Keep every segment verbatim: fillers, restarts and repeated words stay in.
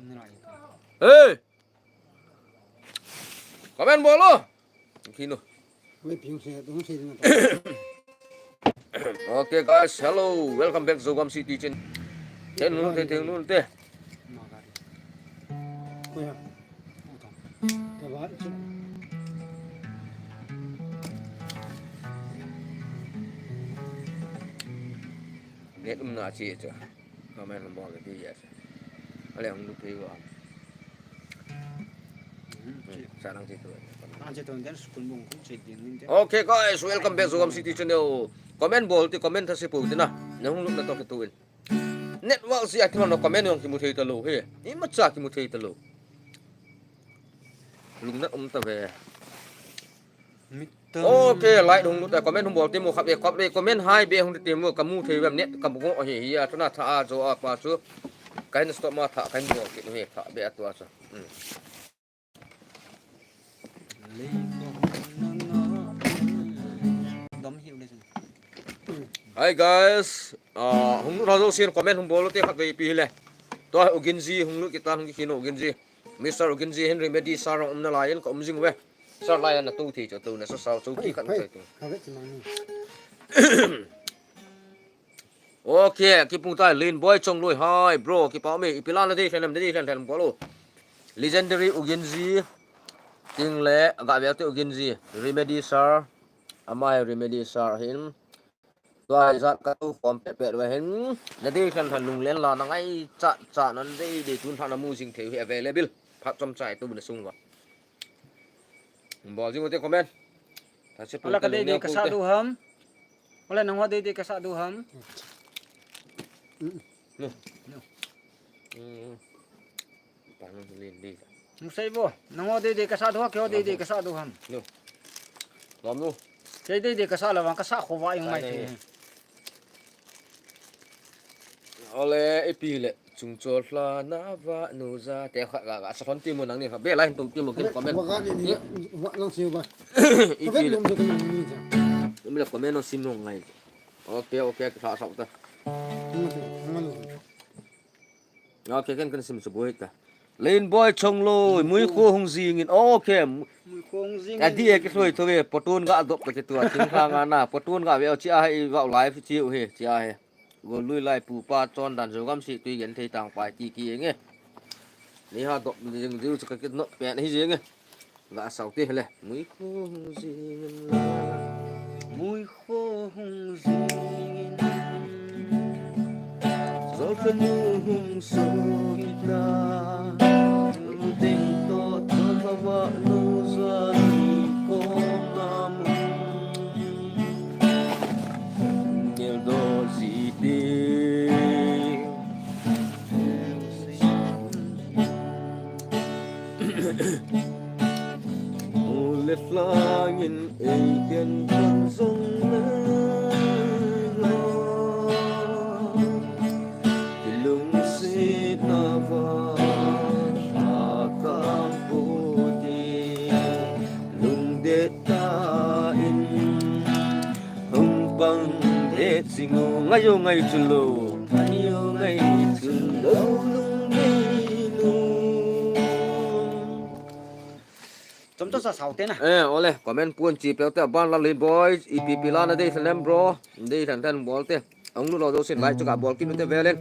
Hey! Comment bol o. Kino. Wei piu se, dong se ding. Okay, guys, hello, welcome back Zogam City channel. Theng nun te, theng nun te. Ko ya. Ka ba. Net um na chi chu. Comment bol ke ti ya. Ale hung lu pe wa. Hmm, sa nang chi tu. Nang chi tu den school bung ku chi ding ni de. Okay, guys, welcome back Zogam City channel. Comment bol ti, comment thase pou ti na. Na hung lu na to ke tu in. Network si a ti na comment jong kimu thei ta lou he. Imacha kimu thei ta lou. Lung na um ta ve. Okay, like hung lut a, comment hung bol ti mo khat ve, khat ve, comment hai be hung ti mo, kamu thei vem net, kamu go hi hi a, tuna tha a jo a pa chu. Kahin stop ma tha, kahin bol ti he, tha be a tua chu. Hmm. Dom hi u le. Hi guys, ah, hung lut ha jouse in comment hung bol u te khat ve ipi hile. Tua Uginji hung lut kit tan hung kikhin u Uginji. Mister Uginji hin Remedy sir jong um nalai in ka um jing uve. Sir lai a na tou thei chu tou na sa sao chou ki khat na thei tu. Ka ve ti mang ni. Okay, kipu tai Lin Boy Chongloi, hi bro, kipa me, ipi la na dei thlen em, na dei thlen thlen bol o. Legendary Uginji, ting le, ga ve te Uginji, Remedy sir, ama hi Remedy sir hin. Tua hi jat ka tu form pet pet uva hin. Na dei thlen thlen lunglen la na ngai cha cha nan dei dei tun tha na mu jing thei hi available. Phat chom chai tu na sung uva. Bol jing u te comment. Tha se pu. Ala ka te dei dei ka sa du ham. Ala nang ho dei dei ka sa du ham. No. No. Hmm. Pa no len dei. Nung sei bo, nang ho dei dei ka sa du ha, kei ho dei dei ka sa du ham. No. Lam no. Kei dei dei ka sa la vang ka sa kho va ing mai. Sai nei. Ole, ipi le, chung chol hla na va nu ja, te kha ga, ga, sa khon ti mo nang ni kha, be lai hin tum ti mo kin comment. Wa ga ni ni, wa nang siu ba. Ipi le. Lum se ka ni ni ja. Ipi le comment no sim no ngai. Okay, okay, ka sa sa ta. Nang ma ti, nang ma lu. Okay, ken kan sim su boi ta. Lin Boy Chongloi, mui kho hung jing in. Okay. Mui kho hung jing in. Adi e ki thloi tho ve, potun ga dop ta ki tua, thing kha nga na, potun ga ve, chi a he, va live chi u he, chi a he. Go lui lai pu pa chon dan Zogam si tui gen thei tang pai ki ki nge. Ni ha dop jing diu chu ka ki no pen hi jing nge. Ga sau te le. Mui kho hung jing in la. Mui kho hung jing in. Zol ka nu hung so kita. Ding to to ma wa nu za ni ko na mu. Ngel do ji te. Ule flangin eiken kan zong le lo. Kilungset na va akang puti lungdet ta in. Hung pang det singu ngayo ngai chulo. Ngayo ngai chulo lung ngai lu. Chom chom sa sau te na. Eh, ole, comment pun chi pe te ban la Lin Boy, ipi pi la na dei thlen em bro. Dei thlen thlen bol te. Ong lu lo do sin lai chu ka bol kin te velen.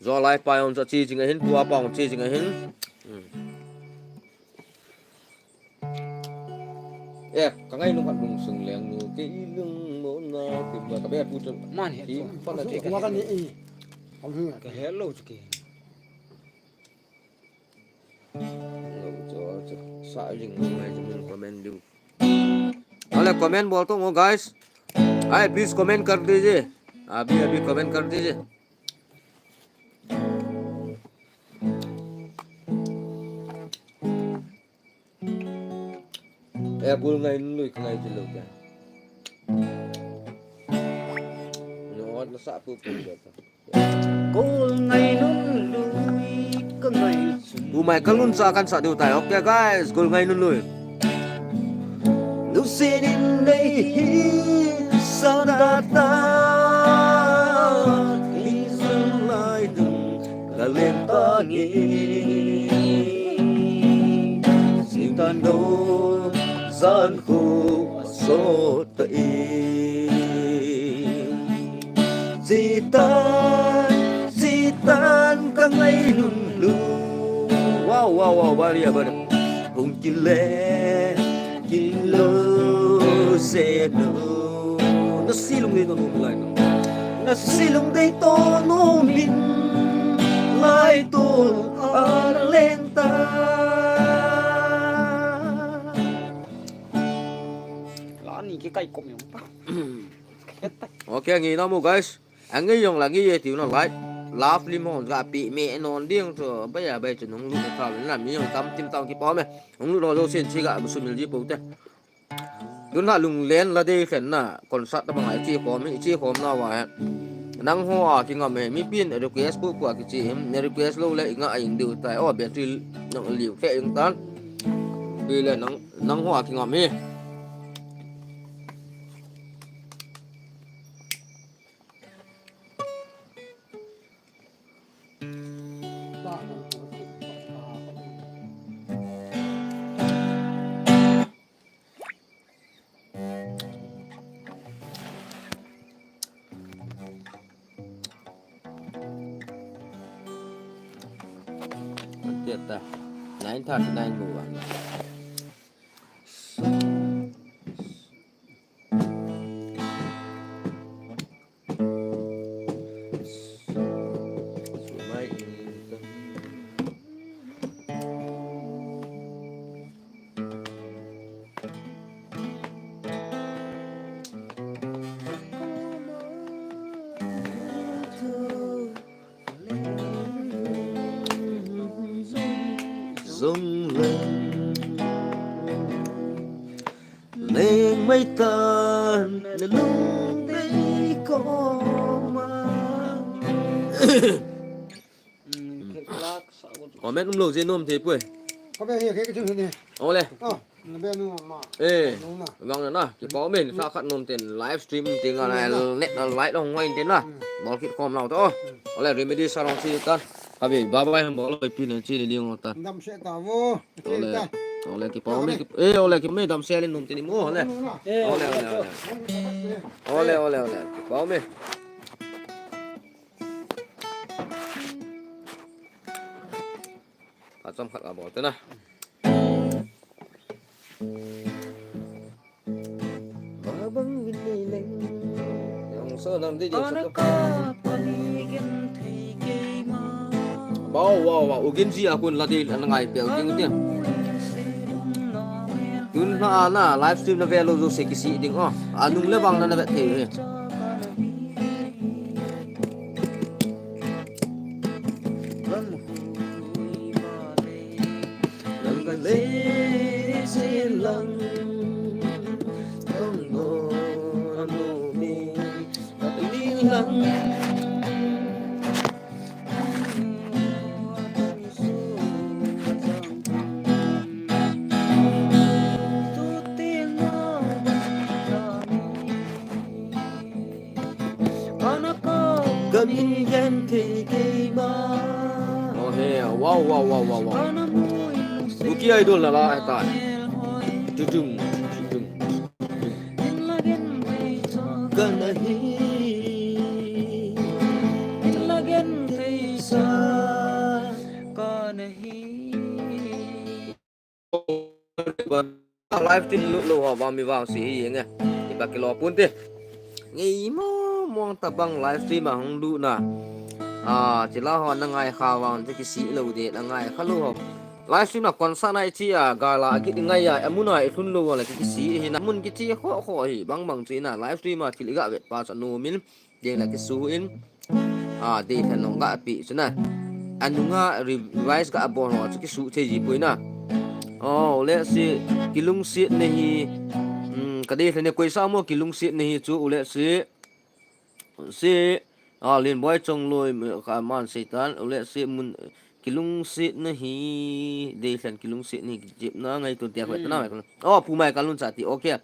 Zo lai pa ong cha chi jing ahin, tua pa ong chi jing ahin. Hmm. Eh, ka ngai nu khat lung sung leng nu, ke i lung mo na, ke ba ka be pu chu. Man he chu. Wa ka ni e. Ka he lo chu ke. Lo chu, chu. Sa jing ngai chu min comment diu. Ale comment bol to ngo guys. Ai, please comment kar dijiye. Abhi, abhi comment kar dijiye. Eh, bul ngai lui ka ngai jilou kya. No, na sa pu pu kya ta. Kol ngai nun lui ka ngai chun. Bu mai ka lun sa kan sa diu tai. Okay, guys, kol ngai nun lui. Lu se din nei hi sa da ta. Ki zun la Singtan no zan khu so ta i. Sitan, sitan ka ngai lung lu. Wow, wow, wow, bari ya, bari. Hung kile, kilo se no. Na silung dei to no lai no. Na silung dei to no min. Lai to a leng ta. Lani ke kai kom yong pa. Okay, ngi na mu guys. Angi yong la ngi ye tiu na like. Love lim hon ga pi me non ding to ba ya ba chu nung lu ta na mi yong tam tim tam ki pa me. Nung lu ro jo sin chi ga bu su mil ji po te. Tun ha lung len la dei khen na concert ta bang ai chi khom hi chi khom na wa. Nang ho a ki ngam he mi pin request pu pu a ki chi him ne request lo le nga a ing diu tai o battery nang liu khe ing tan. Pi le nang nang ho a ki ngam he. Nine thirty nine mo ba. Zong leng. Leng mai tan na lung dei koma. Comment um lo je nom thei poi. Ka be hi ke chu ni. Ole. Oh, na be nu ma. Eh. Nu ma. Vang na, ki pa men sa khat nom ten live stream ting a na net na light long wai ten na. Bol kit khom lau to. Ole remedy sa long si tan. Ka be bye bye ham bol pi na chi ni ding tan. Dam se ta vo. Ole. Ole ki pa me. Eh, ole ki me dam se le nom tin mo ole. Ole, ole, ole. Ole, ole, ole. Ki pa me. Phat chomkhat a bol te na. Babang vin nei leng. Yang so nam di jeng so. Wow, wow, wow. Ugin ji a kun la di an ngai pel ding dia. Tun na na live stream na ve lo jo se kisi ding o. Anung le bang na na ve thei he. Kamin gen thei kei ma. Oh, hey, wow, wow, wow, wow, wow. Kuki Idol na la, eh, ta. Tutum, tutum. Kana hi. Kana hi. Live stream lut lou ho vang mi vang si hi nge. Iba kilo pun te. Ngei mo mo tabang live stream a hung lut na. A, chila ho na ngai kha vang te kisi lou de na ngai kha lou ho. Live stream na concert na ichi a gala kit ngai a emuna i thun lou la kisi hi na mun kichi kho kho hi bang bang chi na live stream a thil ga vet pa sa nu min. Ding la kisu in, a, dei thei nong ga pi chu na. Anunga revise ga bol ho chu kisu thei ji pui na. Oh, let's see. Kilungset na hi, um, ka dei thei ne koi sa mo kilungset na hi chu, let's see. Si, a, Lin Boy Chongloi, ka man Satan, let's see, mun, Kilungset na hi, dei thei kilungset na hi, jep na ngai tun tia khoi ta na mai ko. Oh, Pu Mai Kalun sa ti, okay.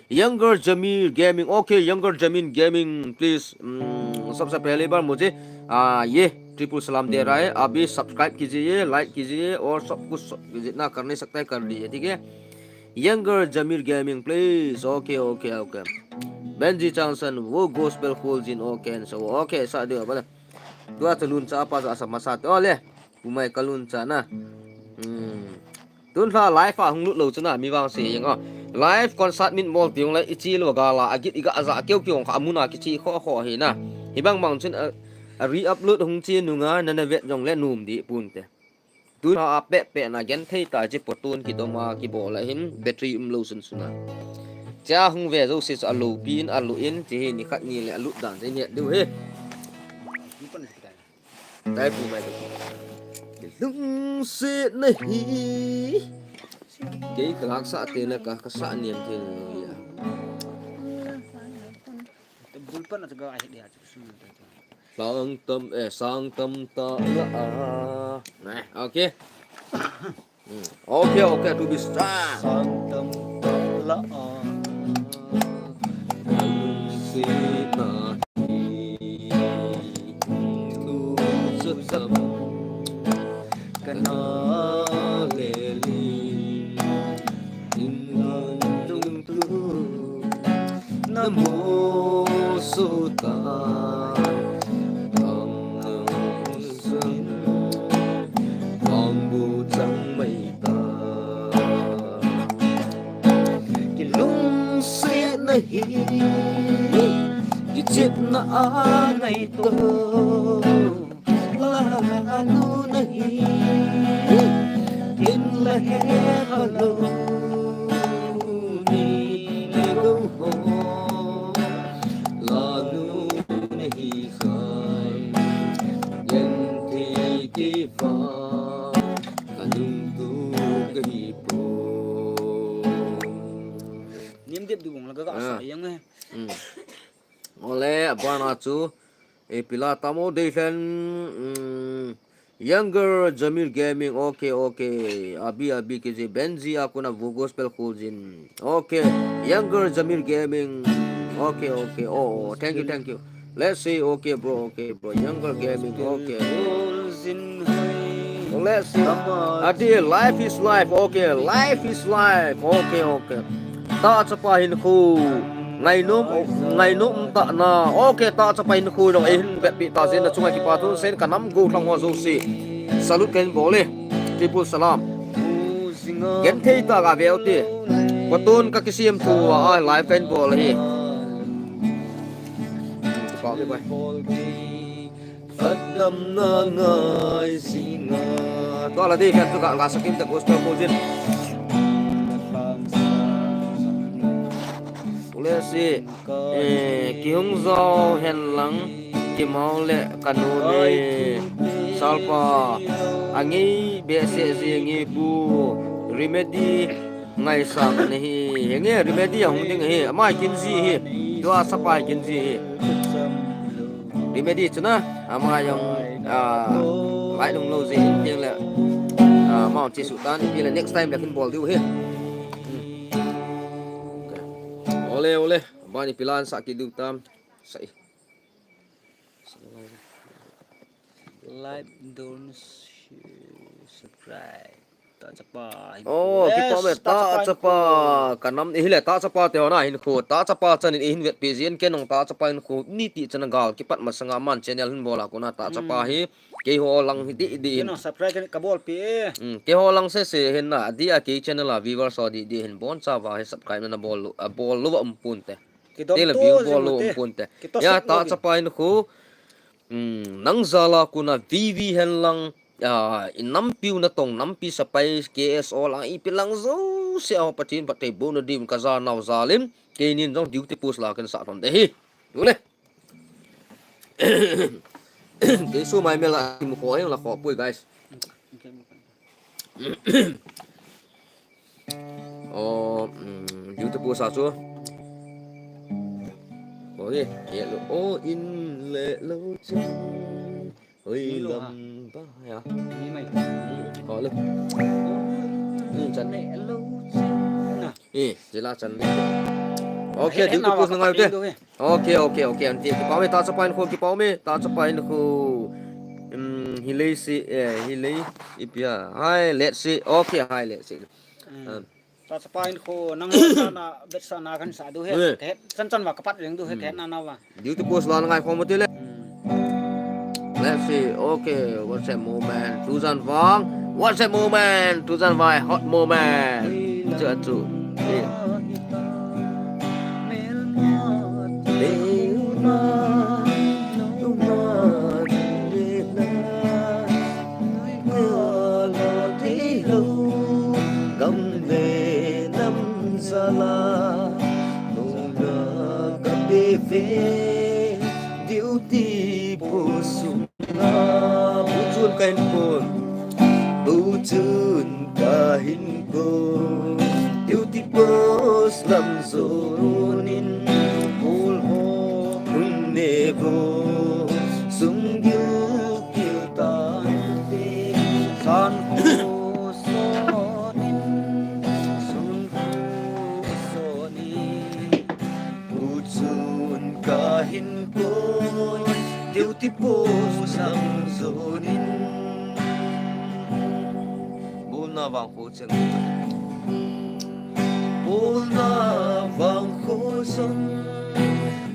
Younger Jamil Gaming, okay, Younger Jamil Gaming, please, um, सबसे पहले बार मुझे, आ, ये, Triple salam de raha hai, abhi subscribe kijiye, like kijiye aur sab kuch kijiye, jitna kar nahi sakta hai kar lijiye, theek hai? Younger Jamir Gaming, please. Okay, okay, okay. Benji Changsan, wo gospel cool jin, okay, so, okay, sa de, bala. Tua chalun cha pa ja sa masa to le. Umai kalun cha na. Hmm. Tun lha live a hung lut lou chun a mi vang se jeng a. Live concert min bol ti hung le i chi lou ga la, a git i ga ja keu keu kha a mun a kichi kho kho hi na. Hi bang bang chun a, a re-upload hung chi nunga na na vet jong le num di pun te. Tun lha a pe pe na gen thei ta chi potun ki dom a ki bol a hin battery um lou sun sun a. Cha hung ve jo se a lou pin a lu in chi hi ni khat ni le a lut dan te ni diu he. Taipu mai. Lungsetna hi. Kei ka lak sa te na ka, ka sa niam te na ya. Te bul pan na ga ai dia chu sun te. Sang tam, eh, sang tam ta la a. Nah, okay. Hmm. Okay, okay, to be strong. Sang tam ta la a. Lungsetna hi. Tu sa tam. Kana le li. In lung tu. Namo sota. Ang ang sun. Ang bu chang mai ta. Kilungsetna hi. Kichepna a ngaito. Lanu nahi, kin la he halo, ni le go ho. Lanu nahi khai, yen thi ki fa, kanung tu kahi po. Nim dip du bong la ga ga sa yang eh. Ole, abana chu. E pila tamo dei hlen, mm, Younger Jamir Gaming, okay, okay. Abi, abi, kiji Benji, akuna vo gospel khul jin. Okay, Younger Jamir Gaming. Okay, okay. Oh, oh, thank you, thank you. Let's see, okay, bro, okay, bro. Younger Gaming, okay. Let's see. Adi, life is life, okay. Life is life, okay, okay. Ta chapa hin khu. Ngainom, ngainom ta na. Okay, ta chapa hin khu dong, eh, hin vetpi ta jin na chunga kipa thu sen ka nam go thlang ho jouse. Salute kahin bol e. Triple salam. Gen thei ta ga veu te. Patun ka kisem thu a, a live kahin bol hi. Kipa ke bai. Khatdamna ngai jinga. Tua la dei vet chu ka, ka sakim ta gospel khul jin. Ule si, eh, kihung jo hen lang, kimau le kanu ni. Salpa, angi be se ji ngi bu, remedy, ngaisang nahi, henge remedy ahung ding hi, ama kin ji hi, tua sapa kin ji hi. Remedy chuna, ama jong, ah, vai lung lo ji hin ting le, ah, ama chi su tan, pi le next time le kin bol diu hi. Ole, ole, bani pilan sa ki diu tam, sa i. Like, don't share, subscribe. Ta chapa. Oh, kipa me, ta chapa. Kanam, eh, hile, ta chapa te hona hin khu. Ta chapa chan in hin vetpi jin ken nong ta chapa hin khu. Ni ti chan gal kipat masanga man channel hin bola kuna ta chapa hi. Kei ho lang hi di, di hin. Ken subscribe ka bol pi e. Hmm, kei ho lang se se hin na. Di a kei channel a viewers ho di, di hin bon cha va hi subscribe na bol lo, a bol lo um pun te. Kidom te le view bol lo um pun te. Ya ta chapa hin khu. Hmm, nang jala kuna V V hen lang, ah, i nampiu natong nampi sapai K S O lang ipi lang jouse a Pathen phatthei bohna diuvin ka janau jalin, keinin jong duty post la kan sa thon de hi. Ule. Kei su mai mel a mu kho heng la kho pui, guys. Oh, mm, YouTube sa chu. Oh, ye, ye lo. Oh, in le lo chu. Oi, lam ba ya. Ni mai. Oh, lo. Hmm, chan. Le lo chu. Na. Eh, jila chan. Okay, YouTube post na ngai te. Okay, okay, okay. Anti kipa me ta chapa hin khu, kipa me ta chapa hin khu. Um, Hilei si, eh, hilei, ipi ham. Hai, let's see. Okay, hai, let's see. Hmm. Ah. Tachapa hinkho, nang sana, bet sana kan sa du he. Eh. Ka het, chan chan va ka pat reng du he, ka het na na va. Duty post la ngai khom te le. Hmm. Let's see. Okay, what's that moment? Tujan Vang. What's that moment? Tujan Vai, hot moment. Chu, chu. Eh. Gam le nam jal a, nungna ka pe ve, duty post sung a, bu chun ka hin kon, bu chun ka hin kon, duty post lam jon in, bul ho hung ne vo, sung gil gil tan te, san khu son in, sun khu son in, bu chun ka hin kon, duty post lam jon in. Bulna vang khu cheng. Bulna vang khu cheng.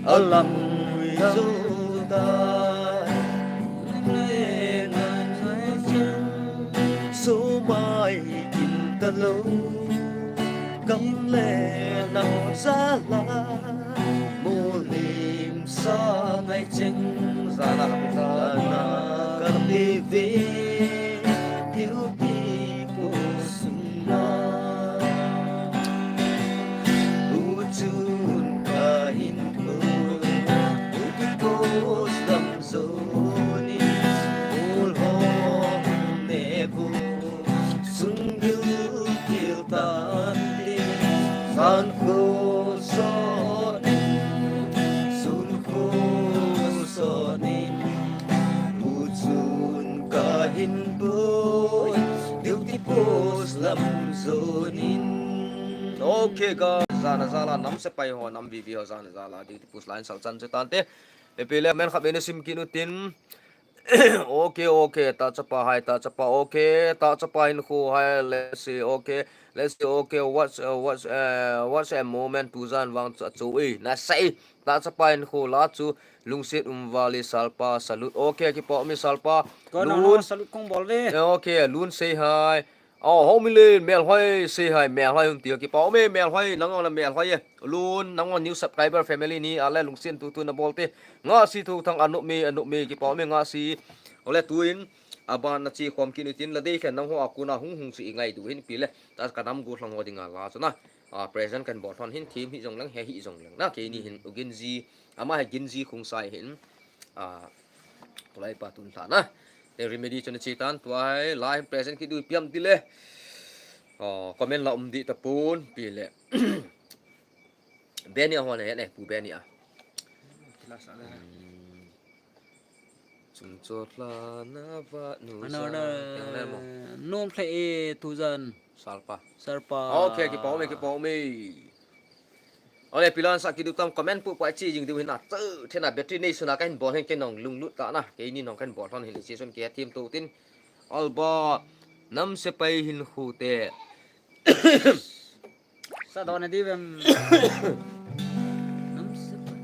Alam ui jo ta. Sumai kin ta lo. Kam le nam jal a. Mulim sa ngai cheng. Jana ka pe ve. Duty post sung a. Bu chun ka hin kon. Duty post lam jon in. Bul ho hung ne vo. Sung gil gil tan te. San khu son in, sun khu son in, bu chun ka hin kon, duty post lam jon in. Okay, guys, jana jal a nam sepai ho, nam V V ho, jana jal a duty post line sal chan chu tan te. Ipi le men khat be ni sim kit u tin. Okay, okay, Tachapa hai, Tachapa, okay, Tachapa hinkho hai, let's see, okay, let's see, okay, what's, uh, what's, uh, what's a moment, Tujan Vang chu, chu, eh, na sei, Tachapa hinkho la chu, lungset um val e Salpa, salute, okay, kipa um e Salpa, ko na, lun, na, salute kong bol ve. Eh, okay, lun sei hai, Aw, ho mi le, melhoi, sei hai, melhoi hung ti, kipa um e, melhoi, nang ong la melhoi e. Lun, nang ong new subscriber family ni, ale lungset tu tu na bol te. Nga si tu thang anu mi, anu mi, kipa um e, nga si. Ole tuin, aban na chi khom kit u tin, la dei khen nang ho a kona hung hung si i ngai du hin pi le. Ta ka nam gu thlang ho ding a la chu na. A present kan bol thon hin thim hi jong leng, he hi jong leng. Na, keini hin, ugin ji, ama he gin ji khung sai hin. A, tulai pa tun tha na. Te remedy chun chi tan tuai, lai present kit u piam ti le. Oh, comment la um di ta pun, pi le. Beni a hon he ne, pu Beni a. Chung cho la na va nu. Ano ja, na, yang le mo. Nom hle e Tujan. Salpa. Salpa. Okay, kipa um e, kipa um e. Ole, pilan sa kidu tam comment pu pu chi jing diu hin a, chu, thena battery nei suna kahin bol hen ke nong lunglut ta na. Keini nong kahin bol thon hin le chi sun ke thim tu tin. Alba, nam sepai hinkho te. Sa don di vem. Nam sepai.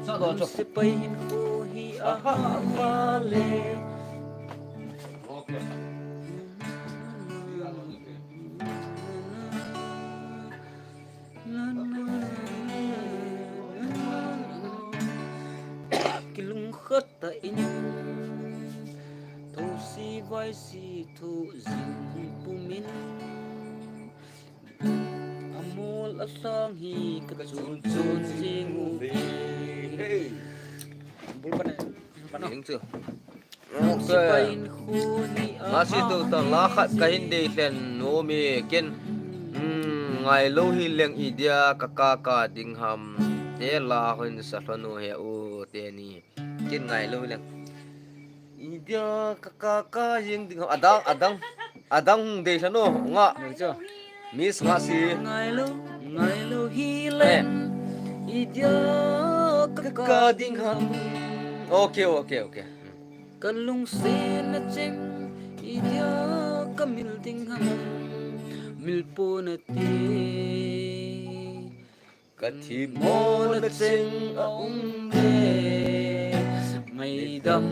Sa don cho. Nam sepai hinkho hi a ha va le. Okay. Kilungkhat ta in, thosi vaisi thu jing pumin, amol asang hi ka chun chun jing uve. Hey. Bul pa ne, pa ne. Jing chu. Ngasi tu ta la khat kahin dei lhen nom e ken. Hmm, ngailou hi leng idia ka kaka ding ham. Te la hon sa lhon u he u teni. Ken ngailou hi leng. Idia ka kaka jing ding ham. Adang, adang. Adang dei lhon u nga. Miss Ngasi. Ngailou, ngailou hi leng. Idia ka kaka ding ham. Okay, okay, okay. Hmm. Ka lungset na cheng, idia ka mil ding ham, mil pon ati. Ka themmo na cheng a um le, ngaidam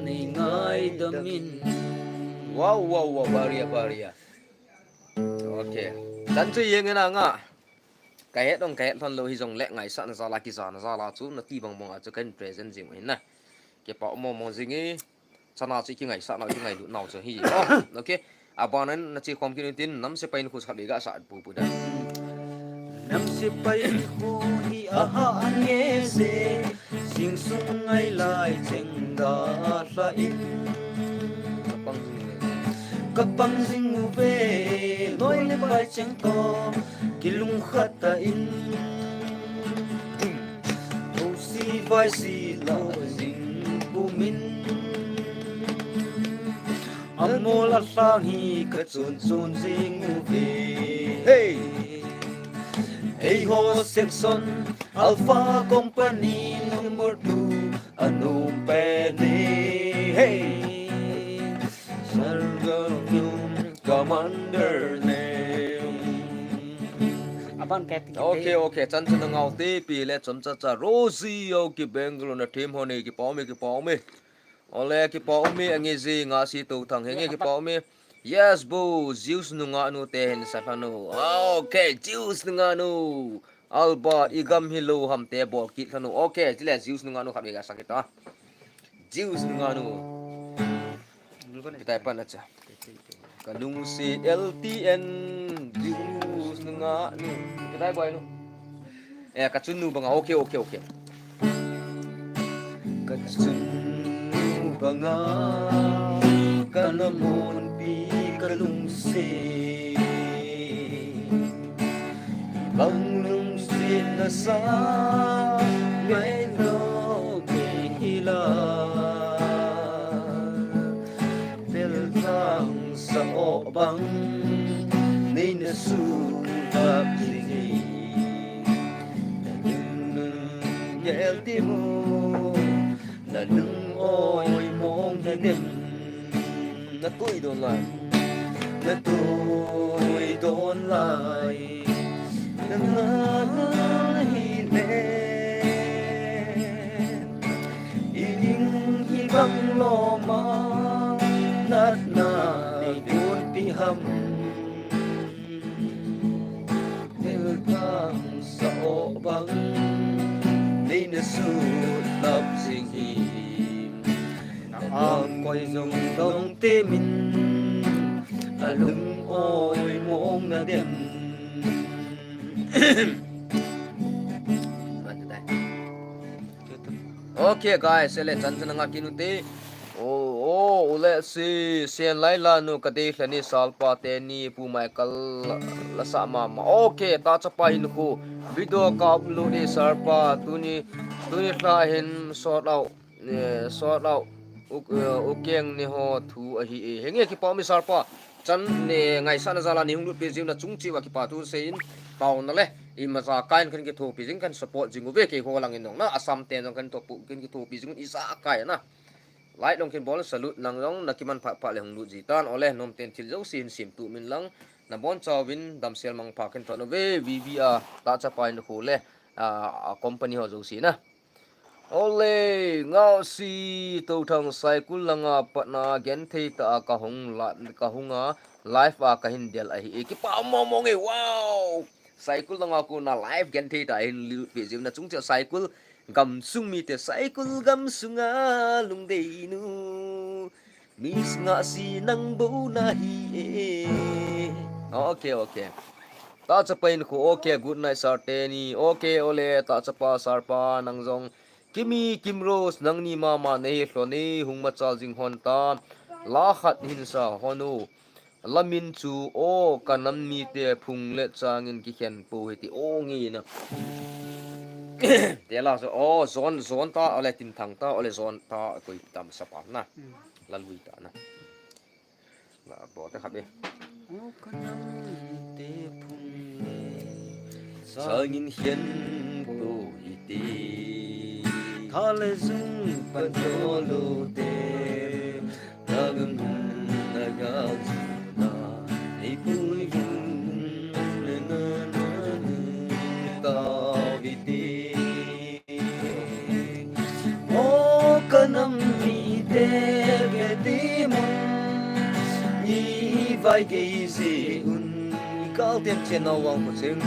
nei ngaidam in. Wow, wow, wow, baria, baria. Okay. Chan chu jeng in a nga. Ka het ong, ka het lhon lou hijongle ngaisahna jal a, kijana jal a chu nati bang bang a chu kahin present jing u ahi na. Kipa um mong mong jing e. Chana chu kingaisah nau, kingailut nau chu hi. Oh, okay. Abana nache khom kit un tin, Nam Sepai Hinkho chu khatvei gasah pu pu da. Nam Sepai Hinkho hi aha nge se, sing sung ngai lai cheng dalha in. Ka pang jing uve. Ka pang jing uve, noi le pai cheng toh, kilungkhat tah in. Jouse vaise lah jing pum in. Amol alhang hi ka chon chon jing uve. Hey! Eiho section Alpha Company number two a nom pen e. Hey! Sergeant Commander name. Aban ka ti. Okay, okay. Chan chu na ngau te pi le chomcha cha. Rosie, okay, Bangalore na team ho ni, kipa um e, kipa um e. Ole, kipa um e, ange ji nga si to thang henge, kipa um e. Yes, bo, Zeus nungah nu te hin sa lhanu. Ah, okay, Zeus nungah nu. Alba, i gam hi lou ham te bol kit lhanu. Okay, chule Zeus nungah nu khatvei gasah kit ta. Zeus nungah nu. Kitai pan acha. Ka lungset L T N, Zeus nungah nu. Kitai boi nu. Eh, ka chunnu banga. Okay, okay, okay. Ka chunnu banga, ka na monpi ka lungset. Bang lungset na sa, ngai lo kei hi la. Pel thang sa o bang, nei na su lap jing hi. Na lung ngel ti mu, na lung oi mong na nem. Na tui don lai. Na tui don lai. Na nga na hi le. I ning hi bang lom a, natna nei gon ti ham. Thil thang sa o bang, nei na su lap jing hi. Na ang koi jong dong te min, a lung oi mong na dem. Okay, guys, ele chan chan nga kinu te. Oh, oh, ule si, Sen Laila nu ka dei lhani Salpa teni Pu Michael la, la sa mama. Okay, ta chapa hin khu. Video ka upload ni Salpa, tuni, tuni lha hin sort out. Eh, sort out. U, eh, u keng ni ho thu ahi e. Henge kipa mi Salpa. Chan ne ngaisahna jal a nei hung lut pe jing na chung cheh uva kipa thu seiyin. Taona le. Imacha kahin khan kithopi jing, khan support jing uve keiho lang in nong na. Assam ten jong khan thopu, khan kithopi jing un ijakai na. Like long khin bol salute nang jong na kiman phat phat le hung lut ji tan. Ole nom ten thil jouse hin sim tu min lang. Na bon chauvin damsel mangpha khin thon uve V V a ta chapa in khu le. A, a company ho jouse na. Ole, ngau si, to thang Saikul langa patna genthei ta a ka hung la, ka hung a live a ka hin del ahi. E, kipa mong mong e, wow! Saikul langa kona live genthei ta hin lut pe jing na chung cheh Saikul gamsung mite Saikul gamsunga lungdei nu. Miss nga si nang bou na hi e. Okay, okay. Ta chapa in khu, okay, good night, Sir Teni. Okay, ole, ta chapa, Sir pa, nang jong. Kimi, Kim Rose, nangni mama nei lhon e, hung machal jing hon ta. La khat hin sa hon u. La min chu, o, ka nam mite phung le changin kikhen po hiti, o, nge na. Te la so, o, zon, zon ta, ole, tin thang ta, ole, zon ta, koi tam sa pa na. La lui ta na. La bo te khat e. O ka nam te phung le sangin hian po i ti. Tha le zung pan lo lo te. Te ke ti mun i vai gei ji un. I gal te u che na vang ko cheng.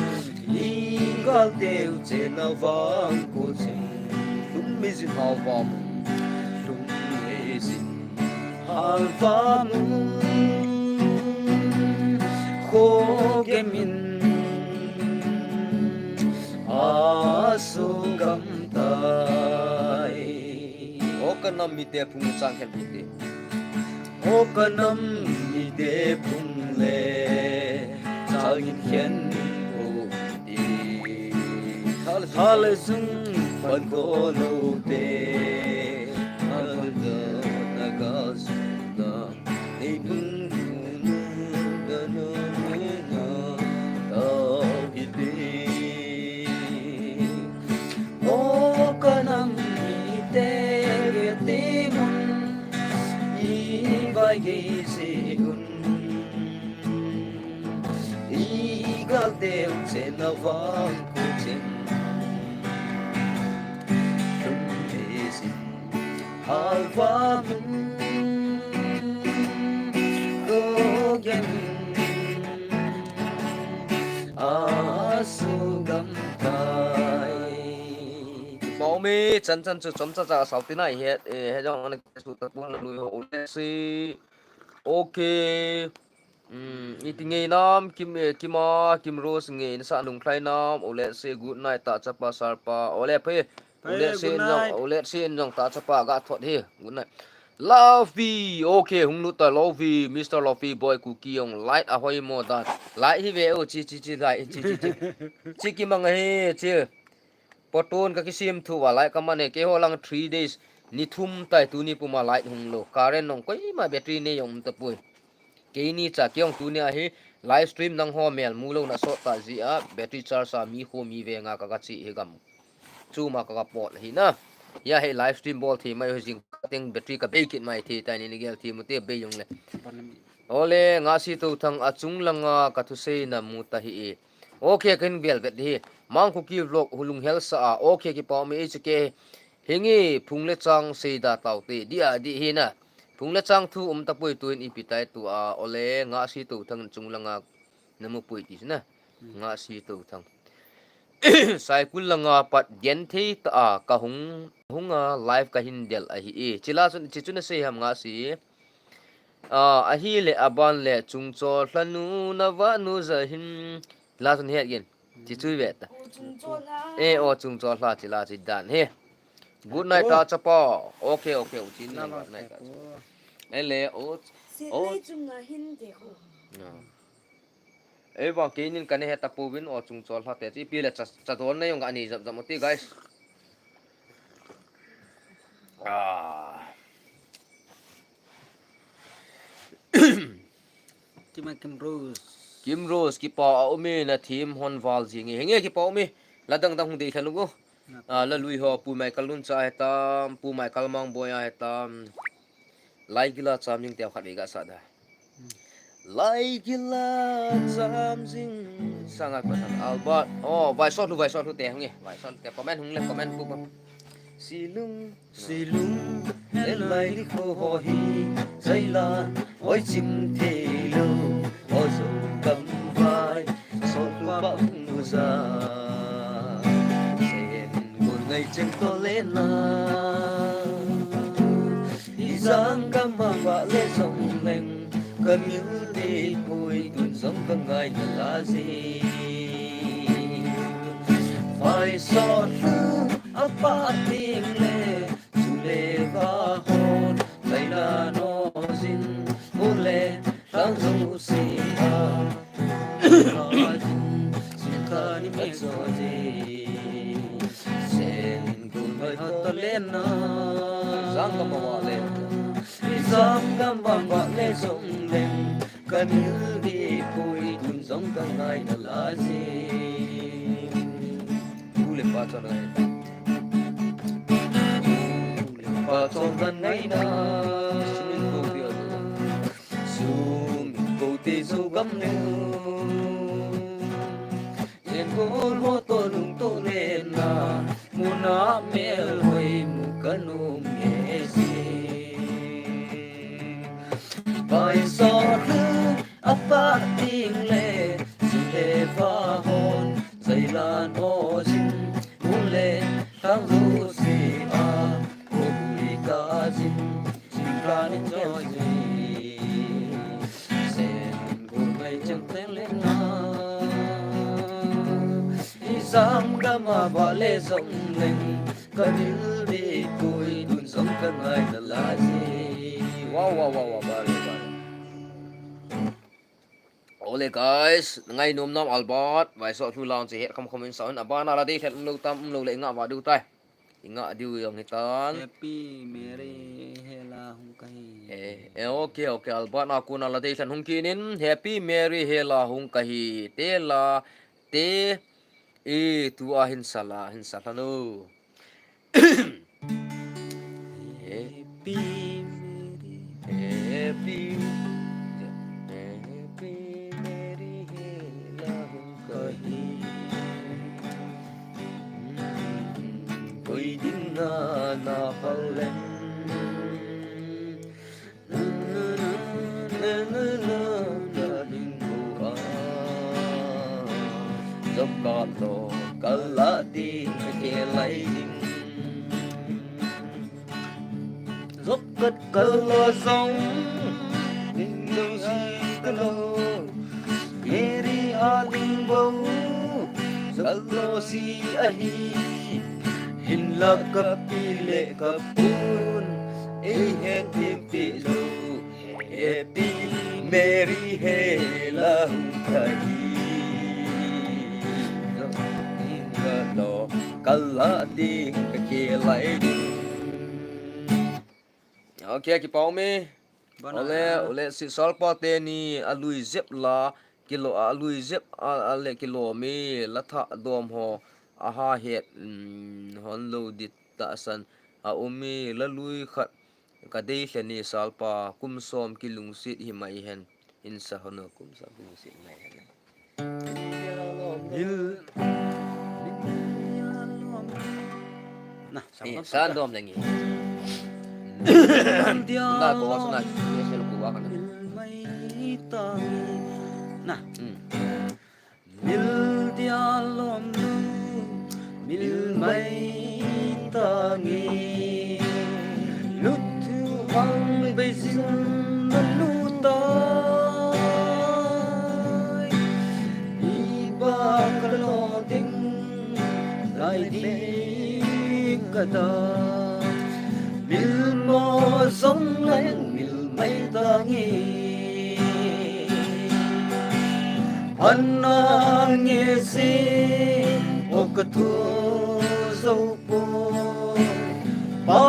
I gal te u che na vang ko cheng. Lum mi jin hal va mun. Lum mi jin hal va mun. Kho ke min. A su gam tai. O ka nam mite phung chang khen pute. O ka nam mite phung le chang in khen pute. Thal sung pan ko lo te. Thal da na ga sung da. Ei bung bung da na na na. Tau hi te. O ka nam mite ke ti mun i vai gei ji un. I gal te u che na vang ko cheng. Lum mi jin hal va mun. Ko gen. A su gam tai. Pau mi chan chan chu chom cha cha sau ti nai he, eh, he jong ana su ta pun lui ho le si. Okay. Hmm, iti ngei nam, Kim, eh, Kima, Kim Rose ngei nasa lunglhai nam, o le se good night ta chapa sarpa, o le phe, o le se jong, o le se jong ta chapa ga thot hi, good night. Lovey, okay, hung lut ta Lovey, Mister Lovey, boy Kuki jong light a hoi mo dan. Light hi ve o, chi, chi, chi, light, chi, chi, chi. Chi ki mang hi, chi. Poton ka kisim thu va light ka man e, keiho lang three days, ni thum tai tuni puma light hung lo. Current nong koima battery nei jong um ta pui. Keini cha kei jong tuni a hi live stream nangho mel mu lo na sot ta ji a battery charge a mi kho mi venga ka ga chi hi gam. Chuma ka ga pot hi na. Ya hi live stream bol thi mai ho jing ka teng battery ka bei kit mai thi tai ni ni gel thi mu te bei jong le. Ole nga si to thang a chung langa ka thu sei na mu ta hi e. Okay, ken vel vet hi. Mang Kuki vlog hulung hel sa a. Okay, kipa mi e che ke. Hingi phung le chang sei da tau te. Dia di hi na. Phung le chang thu um ta pui tuin ipi tai tu a. Ole nga si to thang chung langa na mu pui ti na. Nga si to thang. Saikul langa pat gen thei ta a ka hung, hung a live ka hin del a hi e. Chila chun, chi chun a sei ham nga si. A, ahi le aban le chungchol lhanu na va nu za hin. La chun het gen. Chi chui ve ta. O chungchol hla. E, o chungchol hla chi la chi dan he. Good night ta chapa. Okay, okay, u chi na good night ta. E le, o. O. Ei vang keinin ka ne he ta pouvin o chungchol hla te chi pi le cha, cha don na jong ka ni jam jam ti guys. Ah. Kima Kim Rose. Kim Rose, kipa a um e na thim hon val jing e. Henge kipa um e. La dang dang hung dei thanu go. Ah, la lui ho, Pu Michael Luncha he tam, Pu Michael Mangboi a he tam. Lai gila cham jing teu khat vei ga sa da. Lai gila cham jing sanga ko tan Albert. Oh, vai sot lu, vai sot lu te hung e. Vai sot te comment hung le comment pu ba. Silung, silung, en lai li ko ho hi, zai la, oi chim thei lo, o zo kam vai, sol pa hung za. Sen gun ngai cheng to le na. Izang ka mang ba le zong leng, ka mil de pui tun zong ka ngai na la zi. Vai so lu a pa ting le, chu le va hon, lai na no zin, u le, tang zo si a. Zang ka ma wa le. Zang ka ma wa le zong le. Ka mil di pui tun zong ka ngai na la zi. U le pa chon ngai. U le pa chon ngai na. Swimming pool ti a. Sum ko te zo gam le. Yen ko mo to lung to le na. Muna mel hoi mu ka num nge si. Pai so lu apa ting le, sile va hon, zailan o zin, ule, tang lu si a, ui ka zin, zin ka ni joy zin. Sen ku mai chang teng le na. Isang gama ba le zong leng. Ka dil di kui dun zong ka ngai na lai si. Wow, wow, wow, wow, bari, bari. Ole guys, ngai nom nam Albert, vai so thu lang che het kham kham in sa un abana la dei thlen um lo tam um lo le nga va du tai. I nga diu jong hi tan. Happy Mary hela hung kahi. Eh, eh, okay, okay, Albert na kuna la dei thlen hung kinin. Happy Mary hela hung kahi. Te la, te, e, tu a hin sala, hin sala no. Happy Mary, happy, happy Mary hela hung kahi. Koi din na na palen. Zop ka to kala ding ke lai ding. Zop kat kala zong ding zong si kalo. Mary a ding bo zalo si ahi. Hin la ka pi le ka pun ei het tim pi lo. Happy Mary hela hung kahi. Ka lo kala ding ka ke lai ding. Okay, kipau me. Ole, ole, si salpa te ni a lui zep la, kilo, a lui zep a, a le kilo mi la tha dom ho, a ha het, mm, hon lo dit ta san, a umi la lui khat, ka dei thlen ni salpa, kum som kilungsit hi mai hen, in sa hon kum som kilungsit mai hen. Mil. Na, eh, sa dom lengi. Na ko sa na special ko wa kana. Na. Hmm. Mil dia lom nu, mil mai tangi. Lut thu ang bei zin na lu tai. Iba ka lo ding lai di ka da. Mil mo zong leng mil mai tangi. Anang e si o ka tu zo po. Pa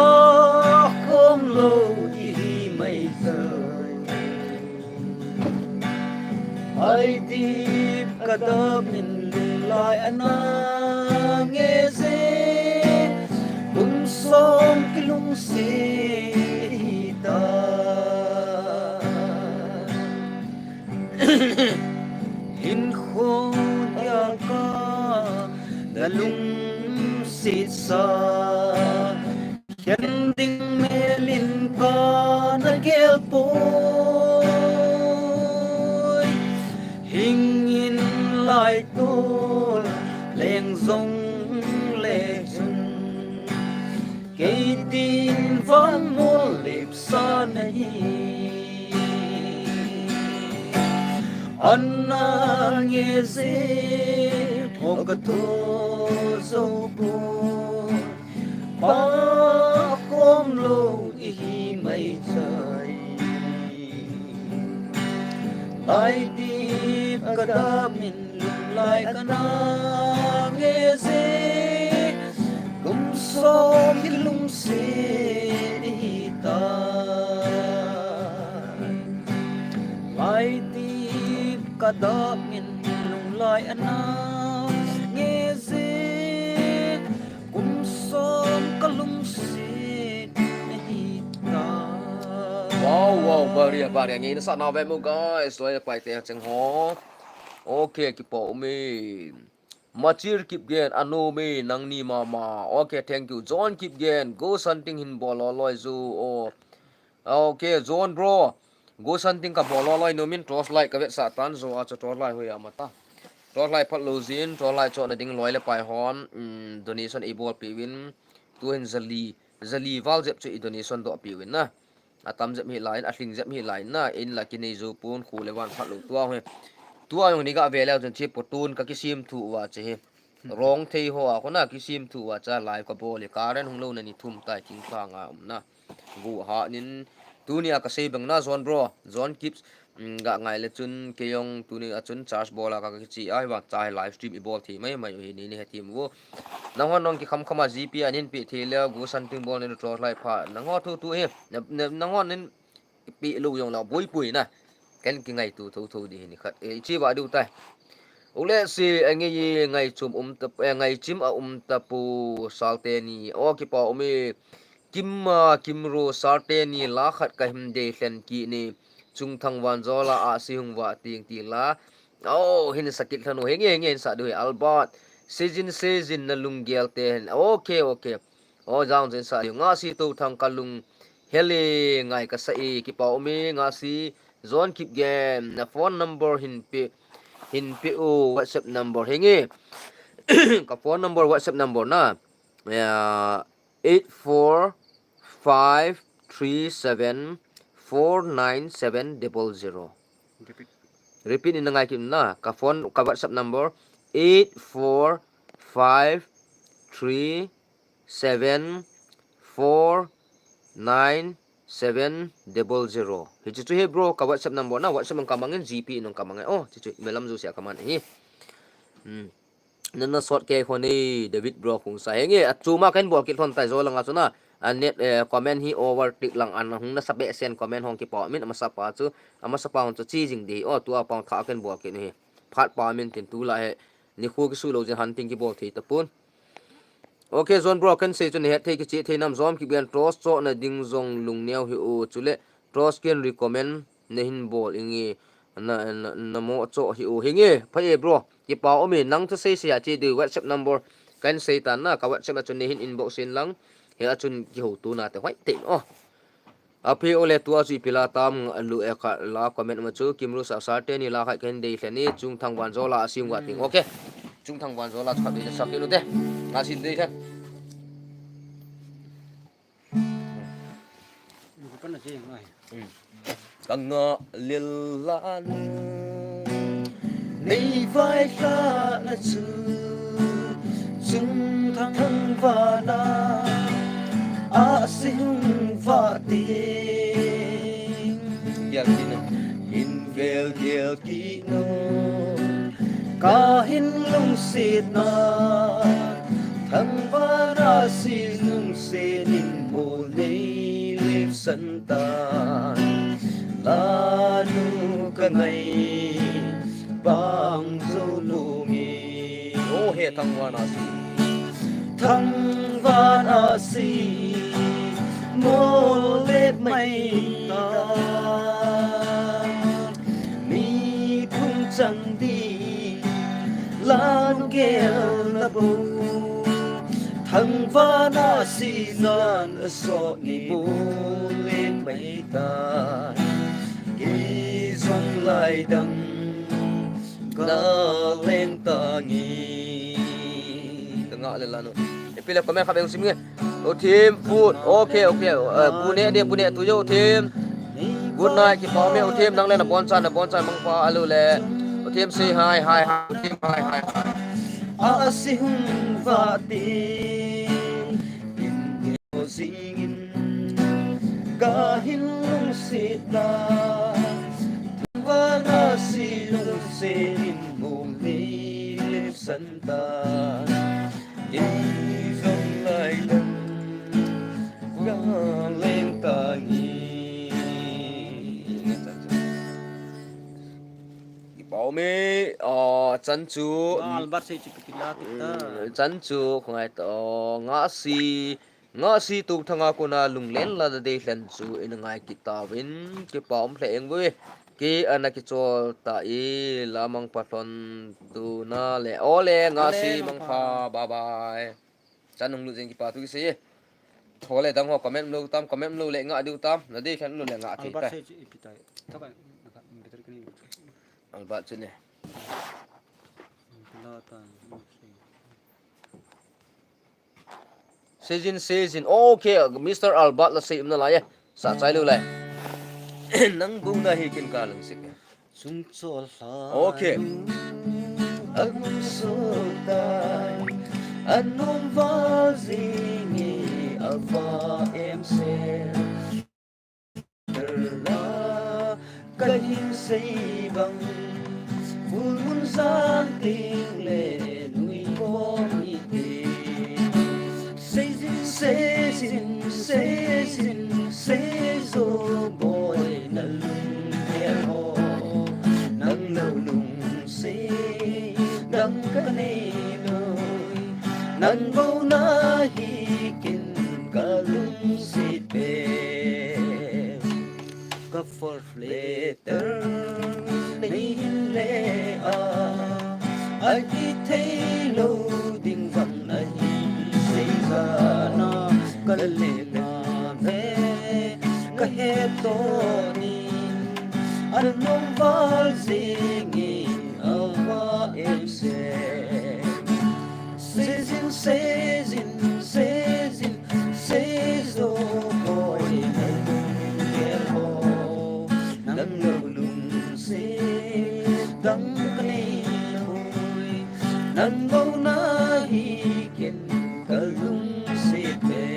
kom lo i hi mai zai. Ai ti ka da min lung lai anang e si. Kum som ki lung si hi ta. Hin khon ya ka da lung sit sa. Khen ding melin ka na gel poi. Hing in lai to leng zong le chun. Kei tin van mol lip sa na hi. Anang e si o ka to zo ko. Pa kom lo i hi mai chai. Lai ti ka da min lung lai ka na nge se. Kum som ki lung se ni ta. Lai ti ka da min lung lai a na nge se. Kum som ka lungset na hi ta. Wow, wow, baria, baria. Nge na sa na ve mo, guys. Loi pai te cheng ho. Okay, kipa umi. Machir Kipgen, anu mi, nang ni mama. Okay, thank you. John Kipgen, go santing hin bol loi zu. Oh. Okay, John bro. Ghost hunting kabol loi loi nom in torchlight kavetsah tan, jo a chu torchlight hoi a mata. Torchlight phat lou jin, torchlight chohna ding loi le pai hon, um, donation eibolpeh uvin. Tuhin jali, jali val jep chu i donation dohpeh uvin na. Atam jep hilai in, alhing jep hilai in na, in la kinei jou pon, khu le van phat lou tua hi. Tua jong ni gave leu chun chi potun kakisem thu uva che hi. Rong thei ho a kona kisem thu uva cha live kabol hi, current hung louna ni thum tai thingphang a umna. Gu ha nin, tunia kasei bang na John bro, John Kip, um, ga ngai le chun kei jong tunia chun charge bol a ka kichi a, hivang cha hi live stream ibol thei mai mai u hi ni ni hethem u. Nanghon nong kikham kham a G P a neipe thei leu, ghost hunting bol ni torchlight pha. Nangho thu thu hi, na, na, nanghon nin pe lou jong la boipoi na. Ken kingaito tho tho di hi ni khat. E, chi va diu tai. Ule si, e, nge ye ngaichim a um ta, e, ngaichim a um tapu Sarte ni. O, kipa um e. Kim, a, Kimro Sarte ni la khat kahin deilhen kit ni. Chungthang Vanjola a si hung va ting ti la. O, hin sa kit lhon u, henge, henge, hin sa diu hi, Albert. Sejin, Sejin na lunggel te hin. Okay, okay. O, jang jin sa diu. Nga si to thang ka lung. Hele, ngai kasa e, kipa um e, nga si. John Kipgen, na phone number hin pe, hin pe u, WhatsApp number. Henge. Ka phone number, WhatsApp number na. Ya, eight four five three seven four nine seven double zero. Repeat. Repeat in na ngai kit na. Ka phone, ka WhatsApp number eight four five three seven four nine seven double zero. Hiche chu hi bro, ka WhatsApp number na, WhatsApp in ka mang in, G P in ka mang in. O, hiche chu, melam jouse a ka man hi. Hmm. Nana sot kei khon e, David bro Khungsa. Henge, achuma kahin bol kit lhon tai jo langa chu na. A net, eh, comment hi over tik lang an hung nasa behseh in comment hong kipa um in, amasa pa chu, amasa pa hon chu chi jing di. O, tua pa hon tha kahin bol kit u hi. Phat pa min tin tu la hi. Nikho kisu lou jin hunting kibol thei tapon. Okay, John bro, kahin sei chu nahet thei kichih thei nam, John Kipgen torch chohna ding jong lungneo hih u, chule torch kahin recommend nahin bol inge, na, na, namo choh hih u, henge, pha e bro, kipa um e, nang thusei sei a che diu, WhatsApp number kahin sei tan na, ka WhatsApp a chun nahin inbox in lang, hia chun kihouto nate hoitei o. Aphi ole, tua chu ipi la tam, lu e kha la comment ma chu, Kimro sa Sarte ni la khat kahin deilhen e, Chungthang Vanjola a si hung va ting. Hmm. Okay. Chungthang Vanjola chu khat deilhen sa kit u te. Nga si deilhen. Ka nga lil la nu. Nei vailhahna chu Chungthang vana a si hung va ting. Gel kit nu. Hin vel gel kit nu. Ka hin lungsetna Thangvana si lungset in mo nei lepsan ta. La nu ka ngai bang jou lou nge. O he Thangvana si. Thangvana si mo lep mai ta. Mi phung chang di la nu gel na bou. Thangvana si nan a sot ni mo lep mai ta. Kei jong lai dang ka leng ta nge. Ka nga le la nu. Ipi le comment khat beng sim nge. O team, food. Okay, okay. Uh, bu ne de, bu ne tu yo team. Good night, kipa um e o team, nang le na bonchan, na bonchan mangpha alu le. O team say hi, hi, hi. O team hi, hi, hi. A si hung va te. Jingin ka hin lungset na, Thangvana si lungset in mo nei lepsan ta. Kei jong lai dang ka leng ta nge. Kipa um e, ah, chan chu. Albert sei chu kila kita. Mm, chan chu, khongai to, nga si, Nga si tu thanga kona lunglen la da deilhen chu ina ngai kit tauvin, kipa um lheh eng ve. Kei ana kichol ta e, la mangpha lhon tuna le. Ole, nga si mangpha, bye bye. Chan hung lut jeng, kipa thu kisei e. Ho le dang ho comment lo tam, comment lo le nga diu tam. Na dei khen lo le nga thei Albert tai. Sei chu ipi tai. Thaka, naka, better kani. Albert chu ne. Pila ta, okay. Seijin, seijin. Okay, Mister Albert la sei um nalai e. Sa chai lo lai. Nang bou na hi kin ka lung sik. Sung chol hla. Okay. Amun so tai. Anom val jing e ava em se. Terla kahin sei bang. Full moon sang ting le nui kong ite. Seijin, seijin, seijin, seijo boi na lung gel ho. Nang lo lung sei dang ka nei loi. Nang bou na hi kin ka lungsit pe. Ka first letter nei hin le a, a kithei lo ding vang na hin sei jana ka le na ve ka he to ni an nom val jing in ava em se. Seijin, seijin, seijin, seijo boi na lung gel ho. Nang lo lung sei dang ka nei loi. Nang bou na hi kin ka lungsit pe.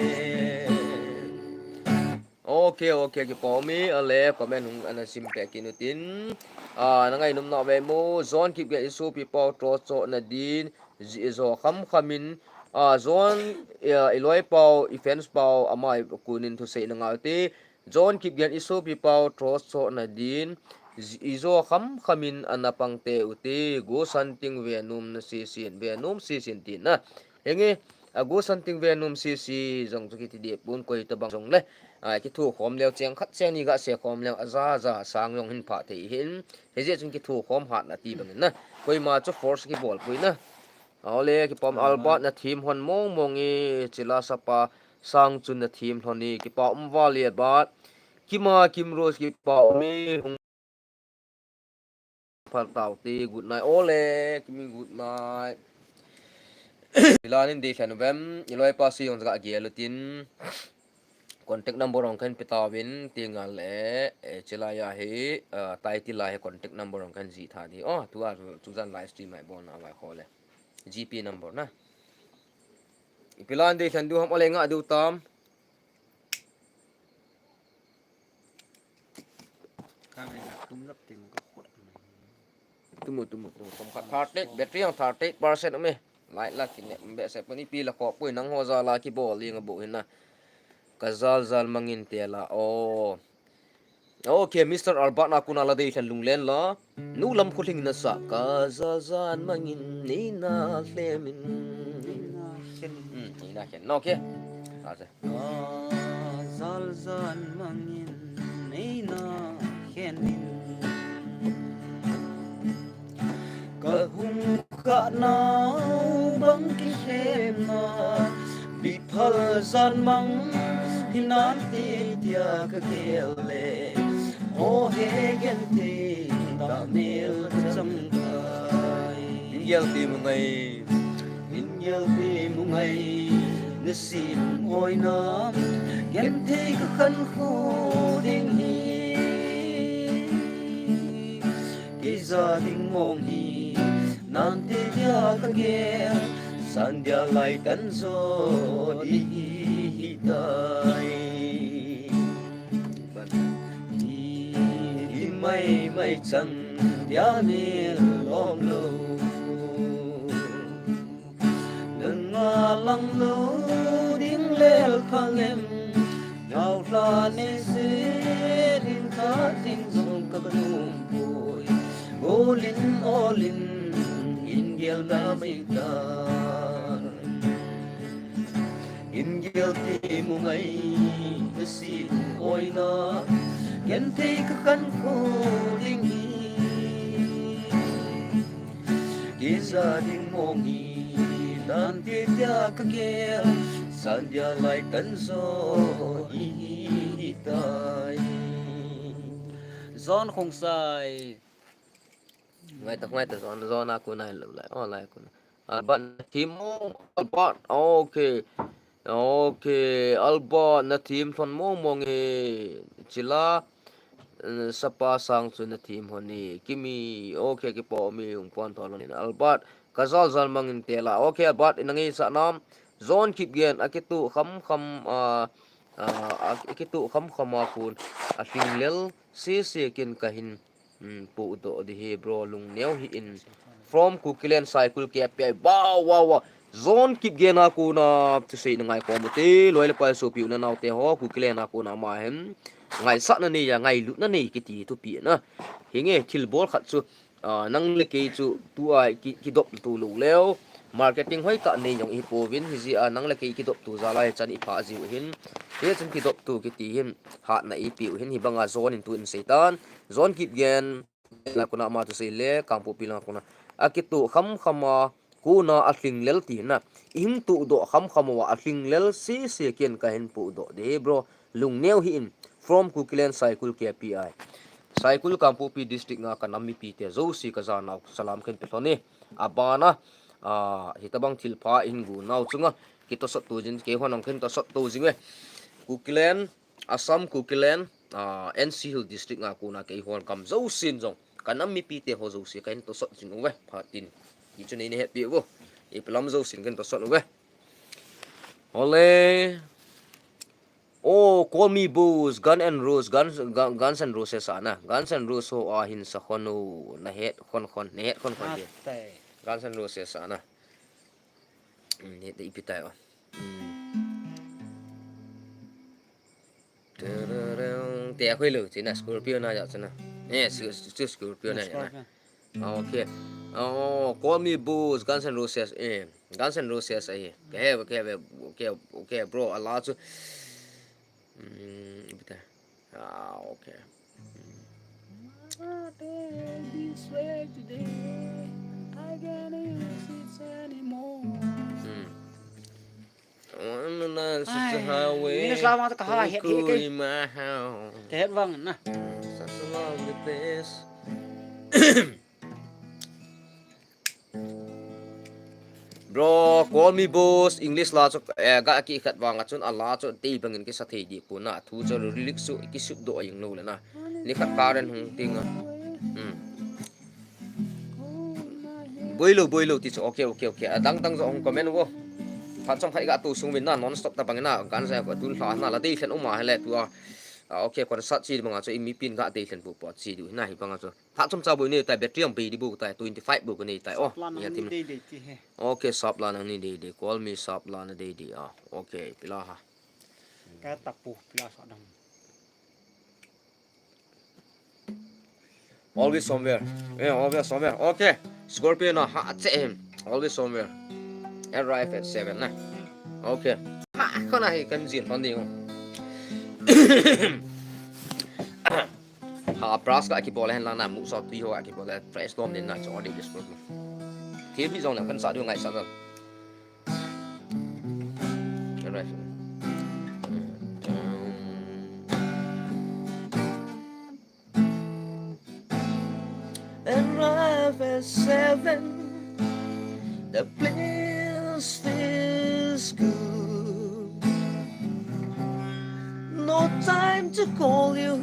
Okay, okay, kipa um e, ale comment hung ana sim peh kit utin. Ah, na ngainom nau ve mo, John Kipgen i sopi pau tro cho na din, ji-, jo kham kham in, ah, John, ah, i loi pau, i fans pau, ama i kunin thusei na ngau te. John Kipgen i sopi pau tro cho na din, ji-, i jo kham kham in ana pang te u te, go san ting ve nom na si sin, ve nom si sin tin na. Henge, a go san ting ve nom si si jong chu kiti deh pon koi tabang jong le. A, kithu khom leu cheng khat cheng ni ga se khom leu a ja ja sang jong hin pha thei hin. Hijeh chun kithu khom hat na ti bang in na. Koima chu force kibol pui na. Aw le, kipa um Albert na thim hon mong mong e, Chila Sapa sang chun na thim hon e, kipa um val e Albert. Kima Kim Rose kipa um e, hung Phaltau te, good night. Ole, Kimi, good night. Ilanin dei thlen uvem, iloi pa si jong jaga gel utin. Contact number jong khen pe tauvin, ti ngal e, eh, chilai a hi, ah, title a hi contact number jong khen ji tha di. Oh, tua, tu jan live stream mai bol na vai kho le. G P number na. Ipi lan dei thlen diu ham, ole nga diu tam. Tumu, tumu, tumu. Kum khat thirty, battery jong thirty percent um e. Light la kine, um behseh pon ipi la kho pui nang ho jal a kibol ding a bu hin na. Ka jal jal mangin te la. Oh. Okay, Mister Albert na kuna la dei thlen lunglen la. Nu lam khulhing na sa ka jal jal mangin nei na lhemin. Hmm, nei na khen. Okay. Ase. Ka jal jal mangin nei na khen in. Ka hung kah nau bang kikhem na, biphal jan mang hi nante tia ka gel le. O he genthei, ta mel ka chang kai. Gel ti mu ngai. Min gel ti mu ngai, na sin oi na, genthei ka khankho ding hi. Kei ja ding mong hi, nante dia ka gel, san dia lai tan jo ding hi tai. Hi, hi mai mai chan dia mel lom lo. Nanga lang lo ding lel phang em. Nau hla nei se ding kha ding jong ka ba num poi. Golin olin in gel na mai ta. In gel ti mu ngai ka sin oi na. Genthei ka khankho ding hi. Kei ja ding mong hi, nante tia ka gel, Tan dia lai tan zo i hi tai. Zon Khongsai. Ngai ta, ngai ta, zon, zon a ku nai lo lai, o lai ku nai. Albert na thim mong, Albert, okay. Okay, Albert na thim thon mong mong e, chila, eh, sapa sang chu na thim hon e, Kimi, okay, kipo mi ung pon thon lon in, Albert, ka zal zal mangin te la, okay, Albert, in angi sa nam, Zon Kipgen, a kitu kham kham, ah, ah, a kitu kham kham a kun, a hling lel, se se kin ka hin, Hmm, pudoh di hi bro, lungneo hih in. From Kukiland Saikul K P I. Wow, wow, wow. Zon Kipgen a kona thusei na ngai kom u te, loi le pai sopi u le nao te ho, Kukiland a kona ma hin. Ngaisah na nei a, ngailut na nei kiti thupi na. Hinge thilbol khat chu, ah, nang le kei chu tua ki, kidop tu lo leu. Marketing hoi ta nei jong i pouvin, hijeh a nang le kei kidop tu jal a hichan i pha jiu hin. Hichun kidop tu kiti hin, hatna i piu hin, hibanga Zon in tu in seitan. Zon Kipgen, la kona ama thusei le, Kangpokpi la kona. A kitu kham kham a, kona a hling lel ti na. I hin tudoh kham kham a, a hling lel se se kin ka hin pudoh di bro. Lungneo hih in, from Kukiland Saikul K P I. Saikul Kangpokpi district nga ka nam mipi te jouse ka janau salam khen pe lhon e. Abana, ah, hitabang thilpha i hin gu nau chunga, kitosot tu jin, keihon ang khen tosot tu jing ve. Kukiland, Assam, Kukiland, ah, N C Hill District nga kona keihon gam jousen jong, ka nam mipi te ho jouse ka hin tosot jing uve, phatin. Hichu nei na hetpi uvo. Ipi lam jousen ka hin tosot uve. Ole. Oh, Call Me Boss, Gun and Rose, Guns, Gun, Guns and Roses ana. Guns and Roses ho a hin sa khon u, na het khon khon, na het khon khon ke. Atai. Guns and Roses ana. Hmm, het ipi tai o. Hmm. Te a khoi lo, china Scorpio na ja china. Eh, Scorpio na ja na. Scorpio. Okay. Oh, Call Me Boss, Guns N' Roses. Eh, Guns N' Roses ahi. Ke, ke, ke, ke, bro, a la chu. Mm, bita. Ah, okay. This way today, I can't use it anymore. Hmm. On the night, such a highway, English la ma ta ka ha, het, het, ke. Ka het vang na. Such a lovely place. Bro, Call Me Boss, English la chu, eh, ga ki khat vang a chun a la chu tei bangin kisa thei di pu na. Thu chu lyrics chu kisup do a jing lo le na. Ni khat Karen hung ting a. Hmm. Boilo, boilo ti chu. Okay, okay, okay. A dang dang jo hung comment vo. Phat chom khat i ga tu sung vin na non stop ta bangin na. Kan sa ko tun hla na la dei thlen um a hele tu a. Ah, okay, concert chi bang a chu i mipin ga dei thlen bu po chi du na hi bang a chu. Phat chom cha boi nei tai, battery ang bei di bu tai, twenty five bu ko nei tai. Oh, sap la nang ni dei dei ti he. Okay, sap la nang ni dei dei. Call Me sap la na dei dei. Ah, okay, pila ha. Ka ta pu, pila sa dang. Always somewhere. Yeah, always somewhere. Okay. Scorpio na ha che him. Always somewhere. Arrive at seven na. Okay. Ha, ko na hi kan jin hon ding. Ha, brush ka ki bol hen la na mu so ti ho ki bol fresh dom din na cho di disco. Ti bi jong la kan sa du ngai sa na. Alright. Arrive at seven. The place feels good. No time to call you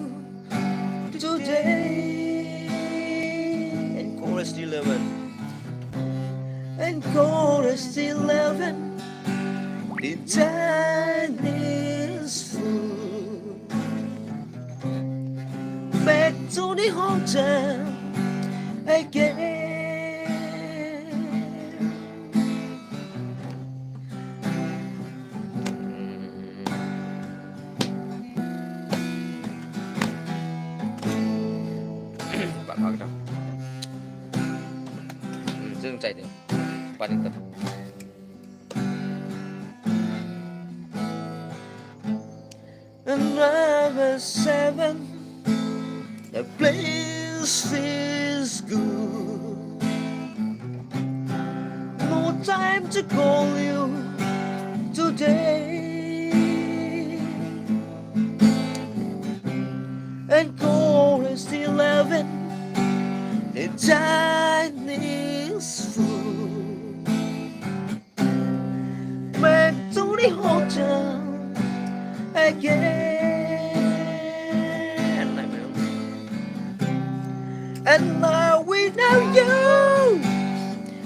today. And chorus eleven. And chorus eleven. The time is full. Back to the hotel again. Another seven. The place feels good. No time to call you today. And chorus eleven, the Chinese food. Back to the hotel again. And now we know you.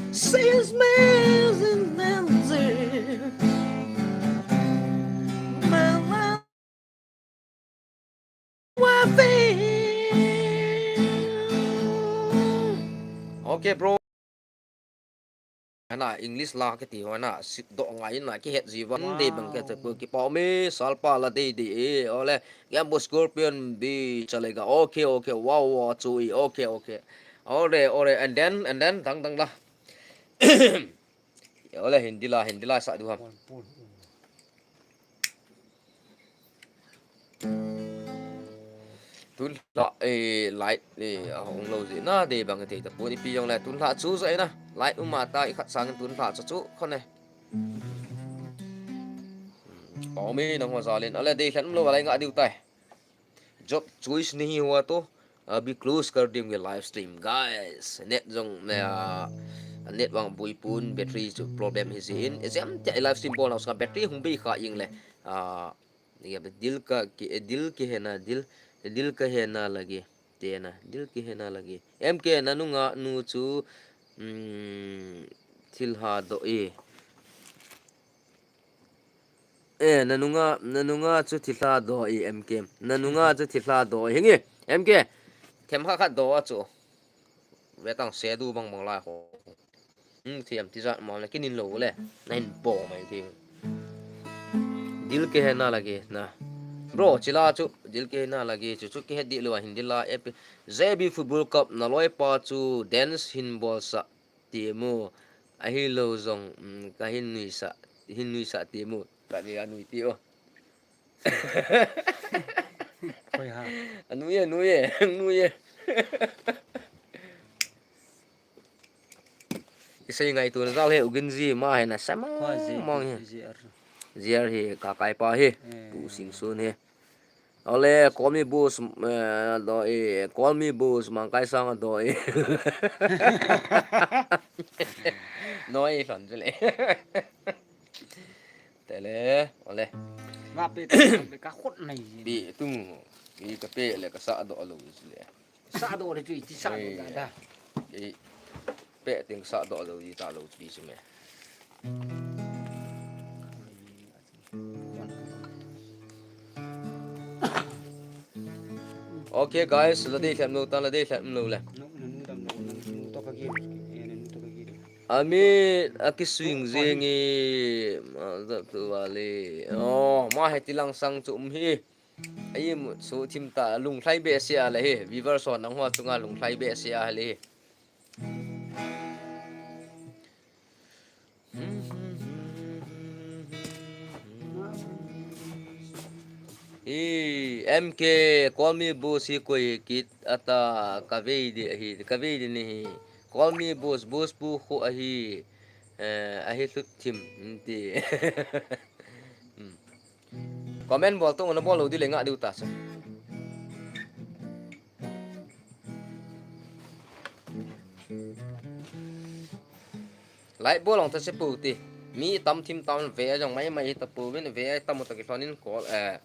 Sales man and dancer. My life. Okay, bro. Ana English la kiti ho ana sitdoh ngai na kihet ji van de bang ke chapu kipa me salpa la de de e ole gambo scorpion bi chalega. Okay, okay, wow, wow, chu e. Okay, okay. Ore, ore, and then, and then, dang, dang la. Ole, Hindi la, Hindi la sa du ham. Tun la, eh, light, eh, ahung lou ji na de bang thei ta pun ipi jong le tun la chu sa na. Light um ma ta i khat sang tun la chu chu khon e. Pau mi nang ho jalin, ale de khan um lou lai nga diu tai. Job choice nahi hua to, abhi close kar denge live stream, guys. Net jong, eh, net vang bui pun, battery chu problem hi jin. Ejam te live stream bol house ka battery hung bei kha ing le. Ah, ye dil ka ki, eh, dil ki hai na, dil, dil ka hai na lage. Te na, dil ki hai na lage. M K na nunga nu chu, mm, thil ha do e. Eh, na nunga, na nunga chu thilha do e M K. Na nunga chu thilha do e. Hinge, M K. Them kha khat do a chu. Ve tang se du bang bang lai ho. Hmm, thiam ti jat ma le kinin lo le. Na hin po mai ti. Dil ke hai na lage na. Bro, chila chu dil ke hai na lage chu chu ke he di lo a hin dil la ep. J B Football Cup na loi pa chu dance hin bol sa. Ti mu, ahilou jong, um, ka hin nuisah, hin nuisah ti mu, ka ni anui ti o. Koi ha. Anui e, nui e, nui e. Isei ngaito na jal he, ugin ji ma he na sama Koi ji, mong he. Ji ar. Ji ar he, ka kai pa he, Eh. Pu Sing Sun he. Ole, call me boss, eh, do e, call me boss, Mangkai Sang do e. No e, lon jule. Tele, ole. Wa pe, pe ka khut nai ji. Bi tung, bi ka pe le ka sa do lo jule. Sa do le chu, ti sa do da da. Ei, pe ting sa do lo ji ta lo chu bi chu me. Okay, guys, la dei lhem lo ta, la dei lhem lo le. Ami, aki swing jing e, ma, da tu vale. Oh, ma he ti lang sang chu um hi. Ai mu su thim ta, lunglhai be sia le hi. Viewers ho nang ho chunga lunglhai be sia le hi. Hi, M K, call me boss hi koi kit ata ka vei di hi, ka vei di ni hi. Call me boss, boss pu khu ahi, eh, ahi hlut thim, ti. Hmm. Comment bol tung na bol lo di le nga diu ta sa. Like bol long ta se pu ti. Mi tam thim tam ve jong mai mai ta pu vin ve tam ta ki thonin call, eh,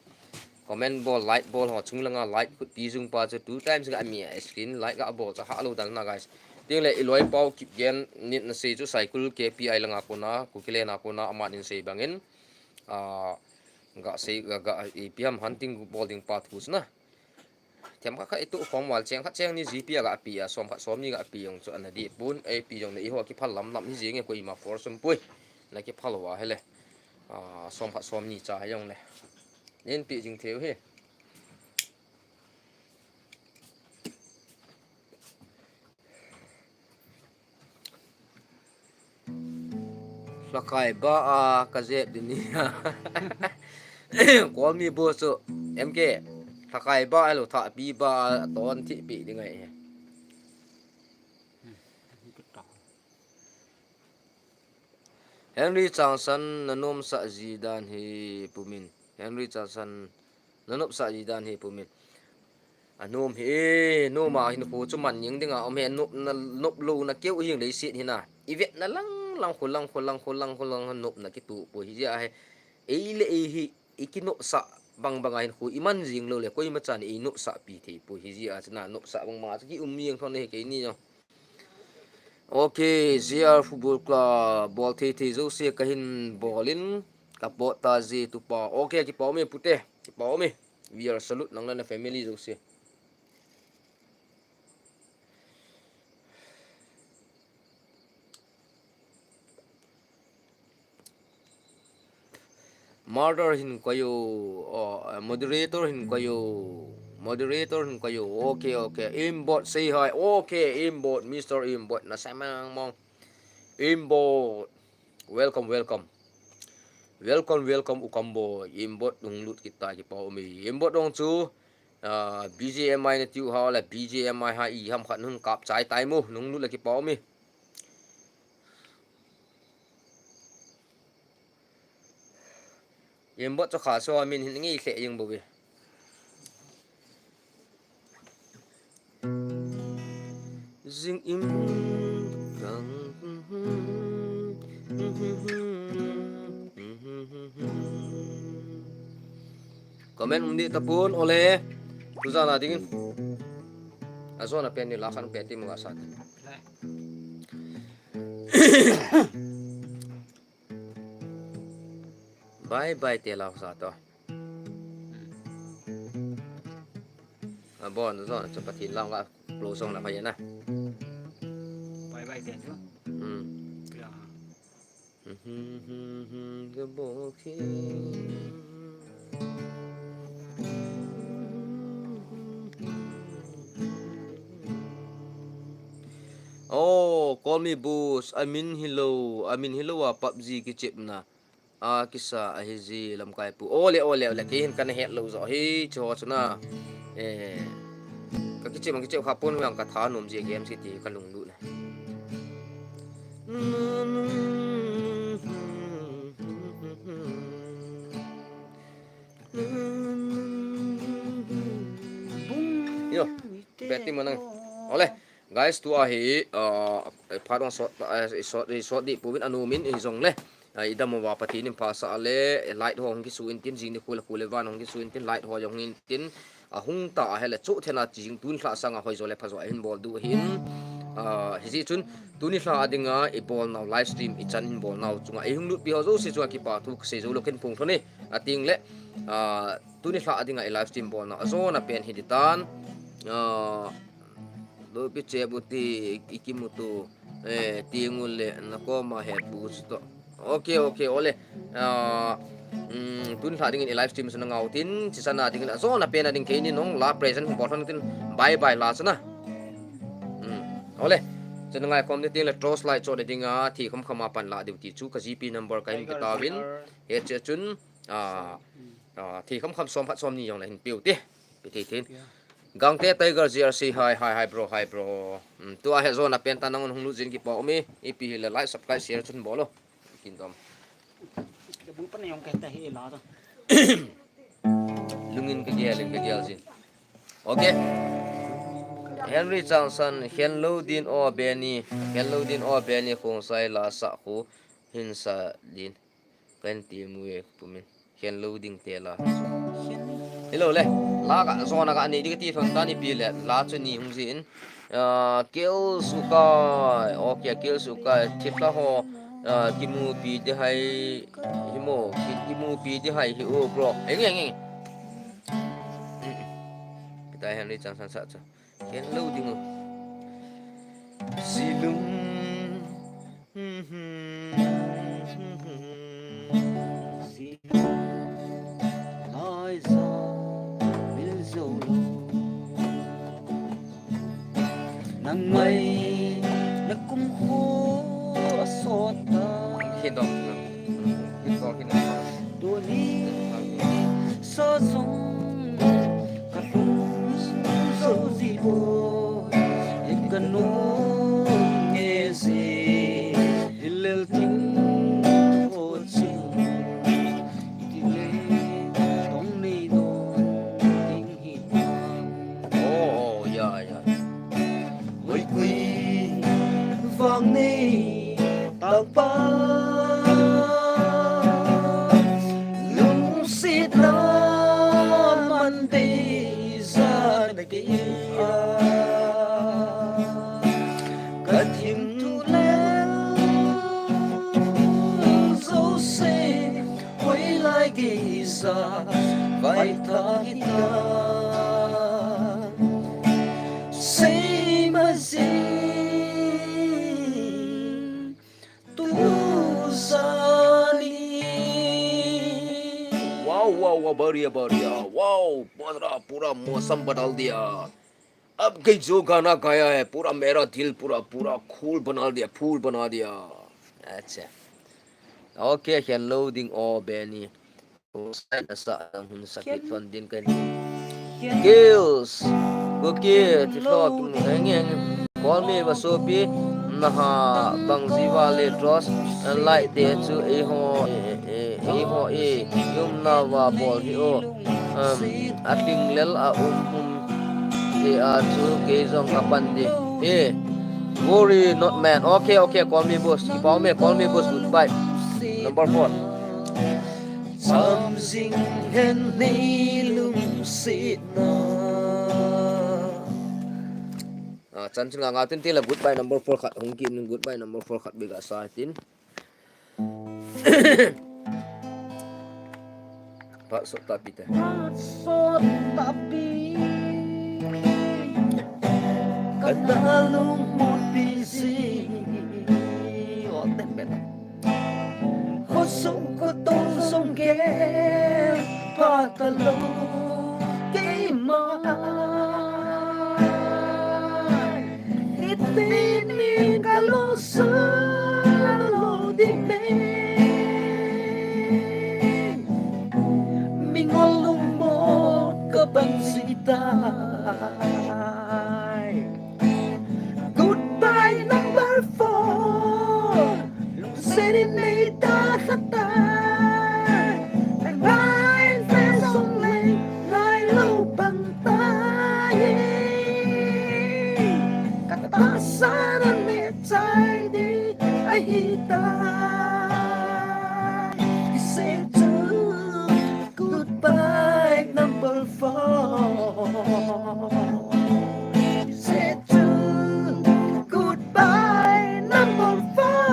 comment bol, like bol ho chung langa like khut pi jung pa chu two times ga mi, eh, screen like ga bol cha ha lo dan na, guys. Ting le i loi pau kip gen nit na sei chu cycle K P I langa kona, ku kile na kona ama nin sei bangin. Ah, ga sei ga, ga i piam hunting bol ding pa thu na. Thiam kha kha i tu khom wal cheng khat cheng ni G P a ga pi a, som khat som ni ga pi jong chu ana di pun, ei pi jong le i ho ki phal lam lam hi jing e, koima force um pui. Na ki phal wa hele. Ah, som khat som ni cha jong le. Nin pi jing theu hi. Lakai ba a ka jep din ni. Call me boss chu M K. Lakai ba a lo tha pi ba a ton thi pi ding ai. Henry Changsan na nom sa ji dan hi pumin. Henry Changsan na nom sa ji dan hi pumin. Anom hi, nom a hinkho chu man jing dinga um hi, nopna, nop louna keu hing leiset hina. I vetna lang lang khu lang khu lang khu lang khu lang nopna kituh poi hi jeh a hi. Ei le ei hi, i kinopsah bang banga hinkho i man jing lou le, koima chan ei nopsah pi thei poi hi jeh a chu na, nopsah bang banga chu ki um jeng thon hi keini jong. Ok, J R Football Club, bol thei thei jouse kahin bol in, ka pot ta ji tupa. Ok, kipa ume pute, kipa ume. We are salute nang le na family jouse. Murder hin kayo, oh, moderator hin kayo, moderator hin kayo. Ok, ok. Aimbot say hi. Ok, Aimbot, Mister Aimbot, na samang mong. Aimbot. Welcome, welcome. Welcome, welcome, u kam boi. Aimbot hung lut kit tai, kipa ume. Aimbot dong chu, ah, B G M I na tiu ha le, B G M I ha i ham khat hung kap chai tai mo, hung lut le kipa ume. Aimbot chu kha so min hin ngei lheh jeng bou ve. Jing im kang. Comment um dih tapon, ole. Tujan a dingin. Ajon a pen ni la khan pe ti mo ga sa. Bye bye te lau sa to. A bon zon chu Pathen lam ga close song na phai na. Bye bye te chu. Hmm. Ya. The ball king. Oh, call me boss. Amin hilou, amin hilou a PUBG kichepna. A kisa ahi ji lamkai pu. Ole, ole, ole. Kei hin kana het lou jo hi, chu ho chu na. Eh, ka kichep, ka kichep kha pon vang ka thanom ji game city ka lunglut na. Yo, beti mo nang. Ole. Guys, tua hi, ah, part one sot, ah, sot, sot dih puvin anom in, hijongle. Ah, i dam uva Pathen in phasah le, light ho hung kisu intin, jing ni khu le khu le van hung kisu intin, light ho jong hung intin, ahung ta ahile chu thena jing tuni lha sanga hoijo le phajo ahin bol diu ahin. Ah, hijeh chun, tuni lha a dinga i bolnau live stream i chan in bolnau chunga i hung lutpi ho jouse chunga kipa thu kasei jou lou ken phung thon e. Ating le, ah, tuni lha a dinga i live stream bolnau ajon a pen hi ditan. Ah, Lopi che bu ti i kimutu, eh, ti ngul le na koma het bu chu to. Ok, ok, ole. Ah, mm, tuni lha dingin i live stream chu na ngau tin, chisan a dingin ajon a pen a ding keini nong la present bol thon tin, bye bye la chu na. Mm, ole. Chu na ngai khom ni tin le torch light cho le dinga, thi kham kham a pan la diu ti chu ka G P number ka hin pe tauvin. He che chun, ah, ah, thi kham kham som phat som ni jong la hin piu ti. Pi thei thei. Gangte Tiger G R C, hi, hi, hi, bro, hi, bro. Hmm, tua hi ajon a pen ta nang hung lut jin kipa um e, ipi hile like, subscribe, share chun bol o. Kin dom. Ke bu pan jong ke ta hi la ta. Lungin ka gel, in ka gel jin. Ok. Henry Changsan, khen lou din o Benny, khen lou din o Benny, khong sai la sa khu, hin sa din. Kan ti mu e pumin. Khen lou ding te la. Hello le. La ka zona ka nei di ka ti thon ta ni pi le. La chu ni hung jin. Ah, Kel Sukai. Ok, Kel Sukai. Thip la ho. Ah, kimu pi di hai. Himo. Ki, kimu pi di hai hi o bro. Eng, eng, eng. Kitai Henry Changsan sa cha. Khen lou ding o. Silung. Silung. Lai za mil zo lo. Nang mai na kum ho a sot ta. Khen dong. Khen dong, khen dong. Tuni sa zong ka lung zo zi bo, e ka nung nge zi, hilel ting ho ching, i ti le tong nei don ting hi. Moikui vang nei tangpa lungsetna man dei jana kei a, ka thim thu le jouse hoilai geija vaitha hita. Seima jing tu jani. Wow, wow, wow, बढ़िया, बढ़िया. Wow, पूरा, पूरा मौसम बदल दिया. अब कहीं जो गाना गाया है, पूरा मेरा दिल पूरा, पूरा cool बना दिया, फूल बना दिया. अच्छा. Okay, hello ding o Benny. Sai na sa ang hun sakit ton din kan. Kills. Kuki, ti thlo tum heng heng. Call me ba sopi. Naha bang jiva le trust. Like te chu eiho, eh, eh, eiho, eh. Yum na va bol hi o. Um, a ting lel a um um. Te a chu kei jong ka pan di. Eh. Worry not man. Okay, okay, call me boss. Kipa ume, call me boss. Goodbye. Number four. Cham jing hen nei lungsetna. Ah, chan chun nga nga tin tila goodbye number four khat. Hung ki nun goodbye number four khat bega sa tin. Phat sot tapi te. Phat sot tapi. Kana lungmon pi ji. O, ten bet. Khosung khotung sung gel pha talou keima. Hiti min kalungset lou ding e. Mingol lungmon kabang ji tai. Goodbye number four. Lungset in nei ta kha tai. Ngai fe song lei ngai lou bang tai. Ka tahsan a me chai di ahi tai. He said to goodbye number four. He said to goodbye number four.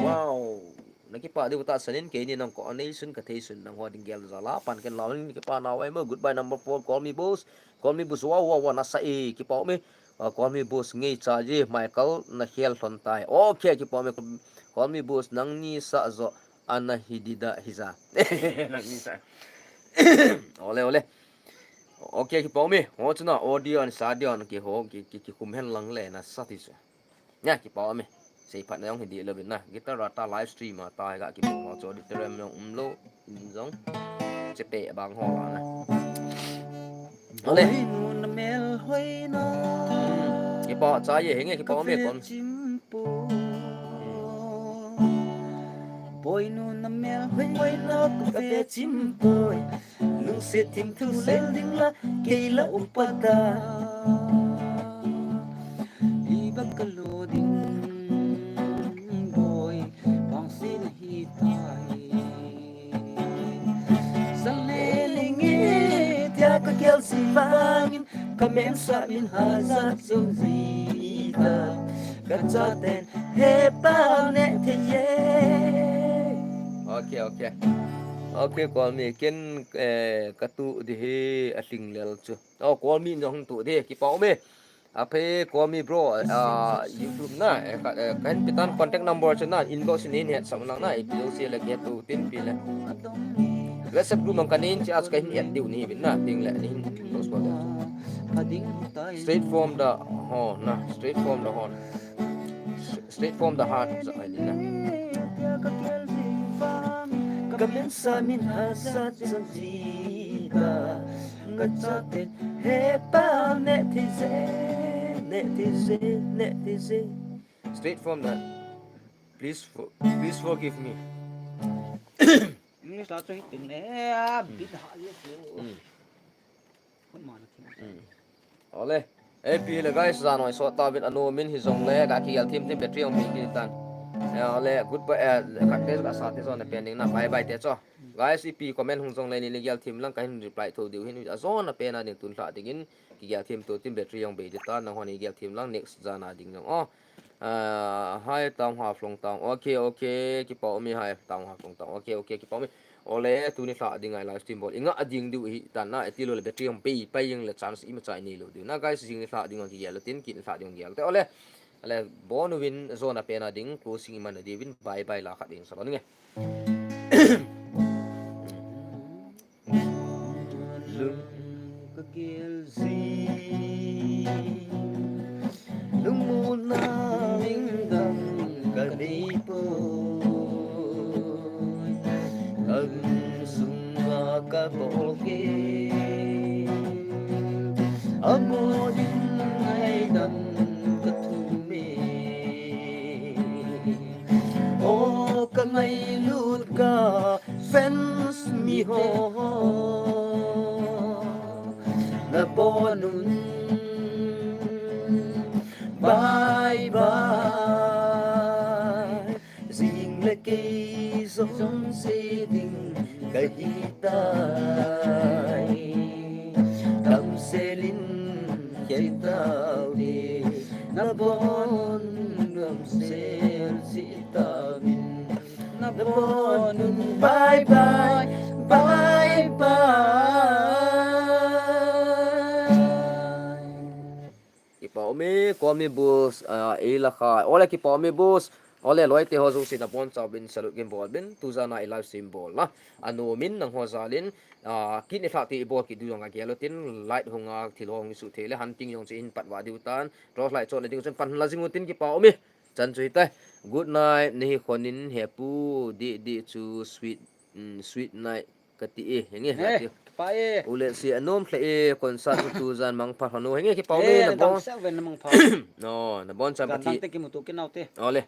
Wow. Na kipa diu tahsan in keini nang ko anei sun ka thei sun nang ho ding gel jal a pan ken lau in kipa nau ai mo. Goodbye number four, call me boss. Call me boss, wow, wow, wow, nasa e, kipa ume. Ah, call me boss ngei cha ji, Michael na khel lhon tai. Okay, kipa ume. Call me boss nangni sa jo ana hi dida hi ja. Nangni sa. Ole, ole. Okay, kipa ume. Ho chuna audio an sa audio an ki ho ki, ki, ki kum hen lang le nasa ti chu. Nya, kipa ume. Sei phat na jong hi di lo bin na. Guitar a ta live stream a ta ga kipa ho chu auditorium jong um lo. In jong. Chepe bang ho la na. Ole. Boinu na mel hoina. Hmm. Kipa cha ye henge kipa ume kon. Chimpu. Boinu na mel hoina ka ve chimpu. Lungset thim thu lel ding la kei la upa ta. Iba ka lo ding boi bang si na hi tai. Sa le ling e tia ka gel si vangin ka men sa min ha za chung ji ta. Ka cha ten he pa ne the ye. Okay, okay. Okay, call me. Ken, eh, ka tu di hi a hling lel chu. Oh, call me nong tu di. Kipa ume. Aphe call me bro. Ah, YouTube na. Eh, ka, eh, ka hin pitan contact number chu na. Inbox ni ni sa lang na. Ipi lo si le ke tu tin pi le. WhatsApp group mang ka nin chi as ka hin add diu ni bin na. Ding le ni hin close call. Straight from the horn na. Straight from the horn. Straight from the heart, sa ai din na. Ka men sa min ha sa chan ji ta. Ka cha ten he pa ne thi je, ne thi je, ne thi je. Straight from the, please for, please forgive me. English la chu hi tin le, a, bit ha ye chu. Mm. Ole. Ipi le guys, jan hoi sot tauvin, anomin hijongle, ga kigel thim thim, battery hung pi kit tan. Eh, ole, goodbye, eh, khat te ga sa te jo na pen ding na, bye bye te cho. Guys, ipi comment hung jongle ni le gel thim lang kahin reply tho diu hin, ajo na pen a ding tun lha dingin, kigel thim to tin battery hung bei di tan, nangho ni gel thim lang next jan a ding jong. Oh. Ah, hi Tang Haflong Tang. Okay, okay. Kipa um e hi Tang Haflong Tang. Okay, okay. Kipa um e. Ole, tuni lha ding a i live stream bol. I nga ding diu hi tan na, eti lo le battery hung bei pai jeng le chance imacha i nei lou diu. Na guys, jing ni lha ding a kigel tin, kit ni lha ding gel te. Ole. Ale, bon uvin, jo na pen a ding, closing i man a diuvin, bye bye la khat ding sa lo ninge. Lung ka gel ji, lungmonna lungdam ka nei poi, ka lung sunga ka bol kei, amon in ngaidam ka thum e. O ka ngailut ka fans mi ho, nabon un bye bye. Jing le kei jong sei ding ka hi tai. Damsel in khel tau de, nabon damsel ji tauvin, nabon un bye bye, bye bye. Kipa um e, Komi Boss, ah, ei la kha. Ole, kipa um e boss. Ole, loi te ho jouse nabon chauvin salute kin bol uvin. Tu jan a i live stream bol na, anomin nangho jal in, ah, kit ni lha te i bol kit diu jong a gel u tin, light hung a thil ho hung i suh thei le, hunting jong chu i hin pat va diu tan. Torch light chon a ding chun pan la jing u tin, kipa um e. Chan chu hi tai. Good night, nei hi khon in, he pu, di di chu sweet, mm, sweet night. Ka ti e, henge, eh, ka ti. Pa e. U le si anom lha e, concert tu jan mangpha lhon u, henge, kipa um e, eh, nabon. Dang se ven mangpha. No, nabon chan Pathen. Te kimuto kinau te. Ole.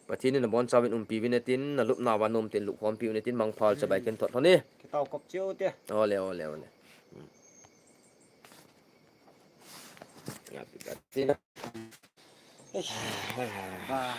Pathen in nabon chauvin umpi uvin tin, nalupna uva nom tin lupkhompi uvin tin, mangpha chabai ken thot lhon e. Kitao kop cheu te. Ole, ole, ole. Hmm. Happy birthday. Ah.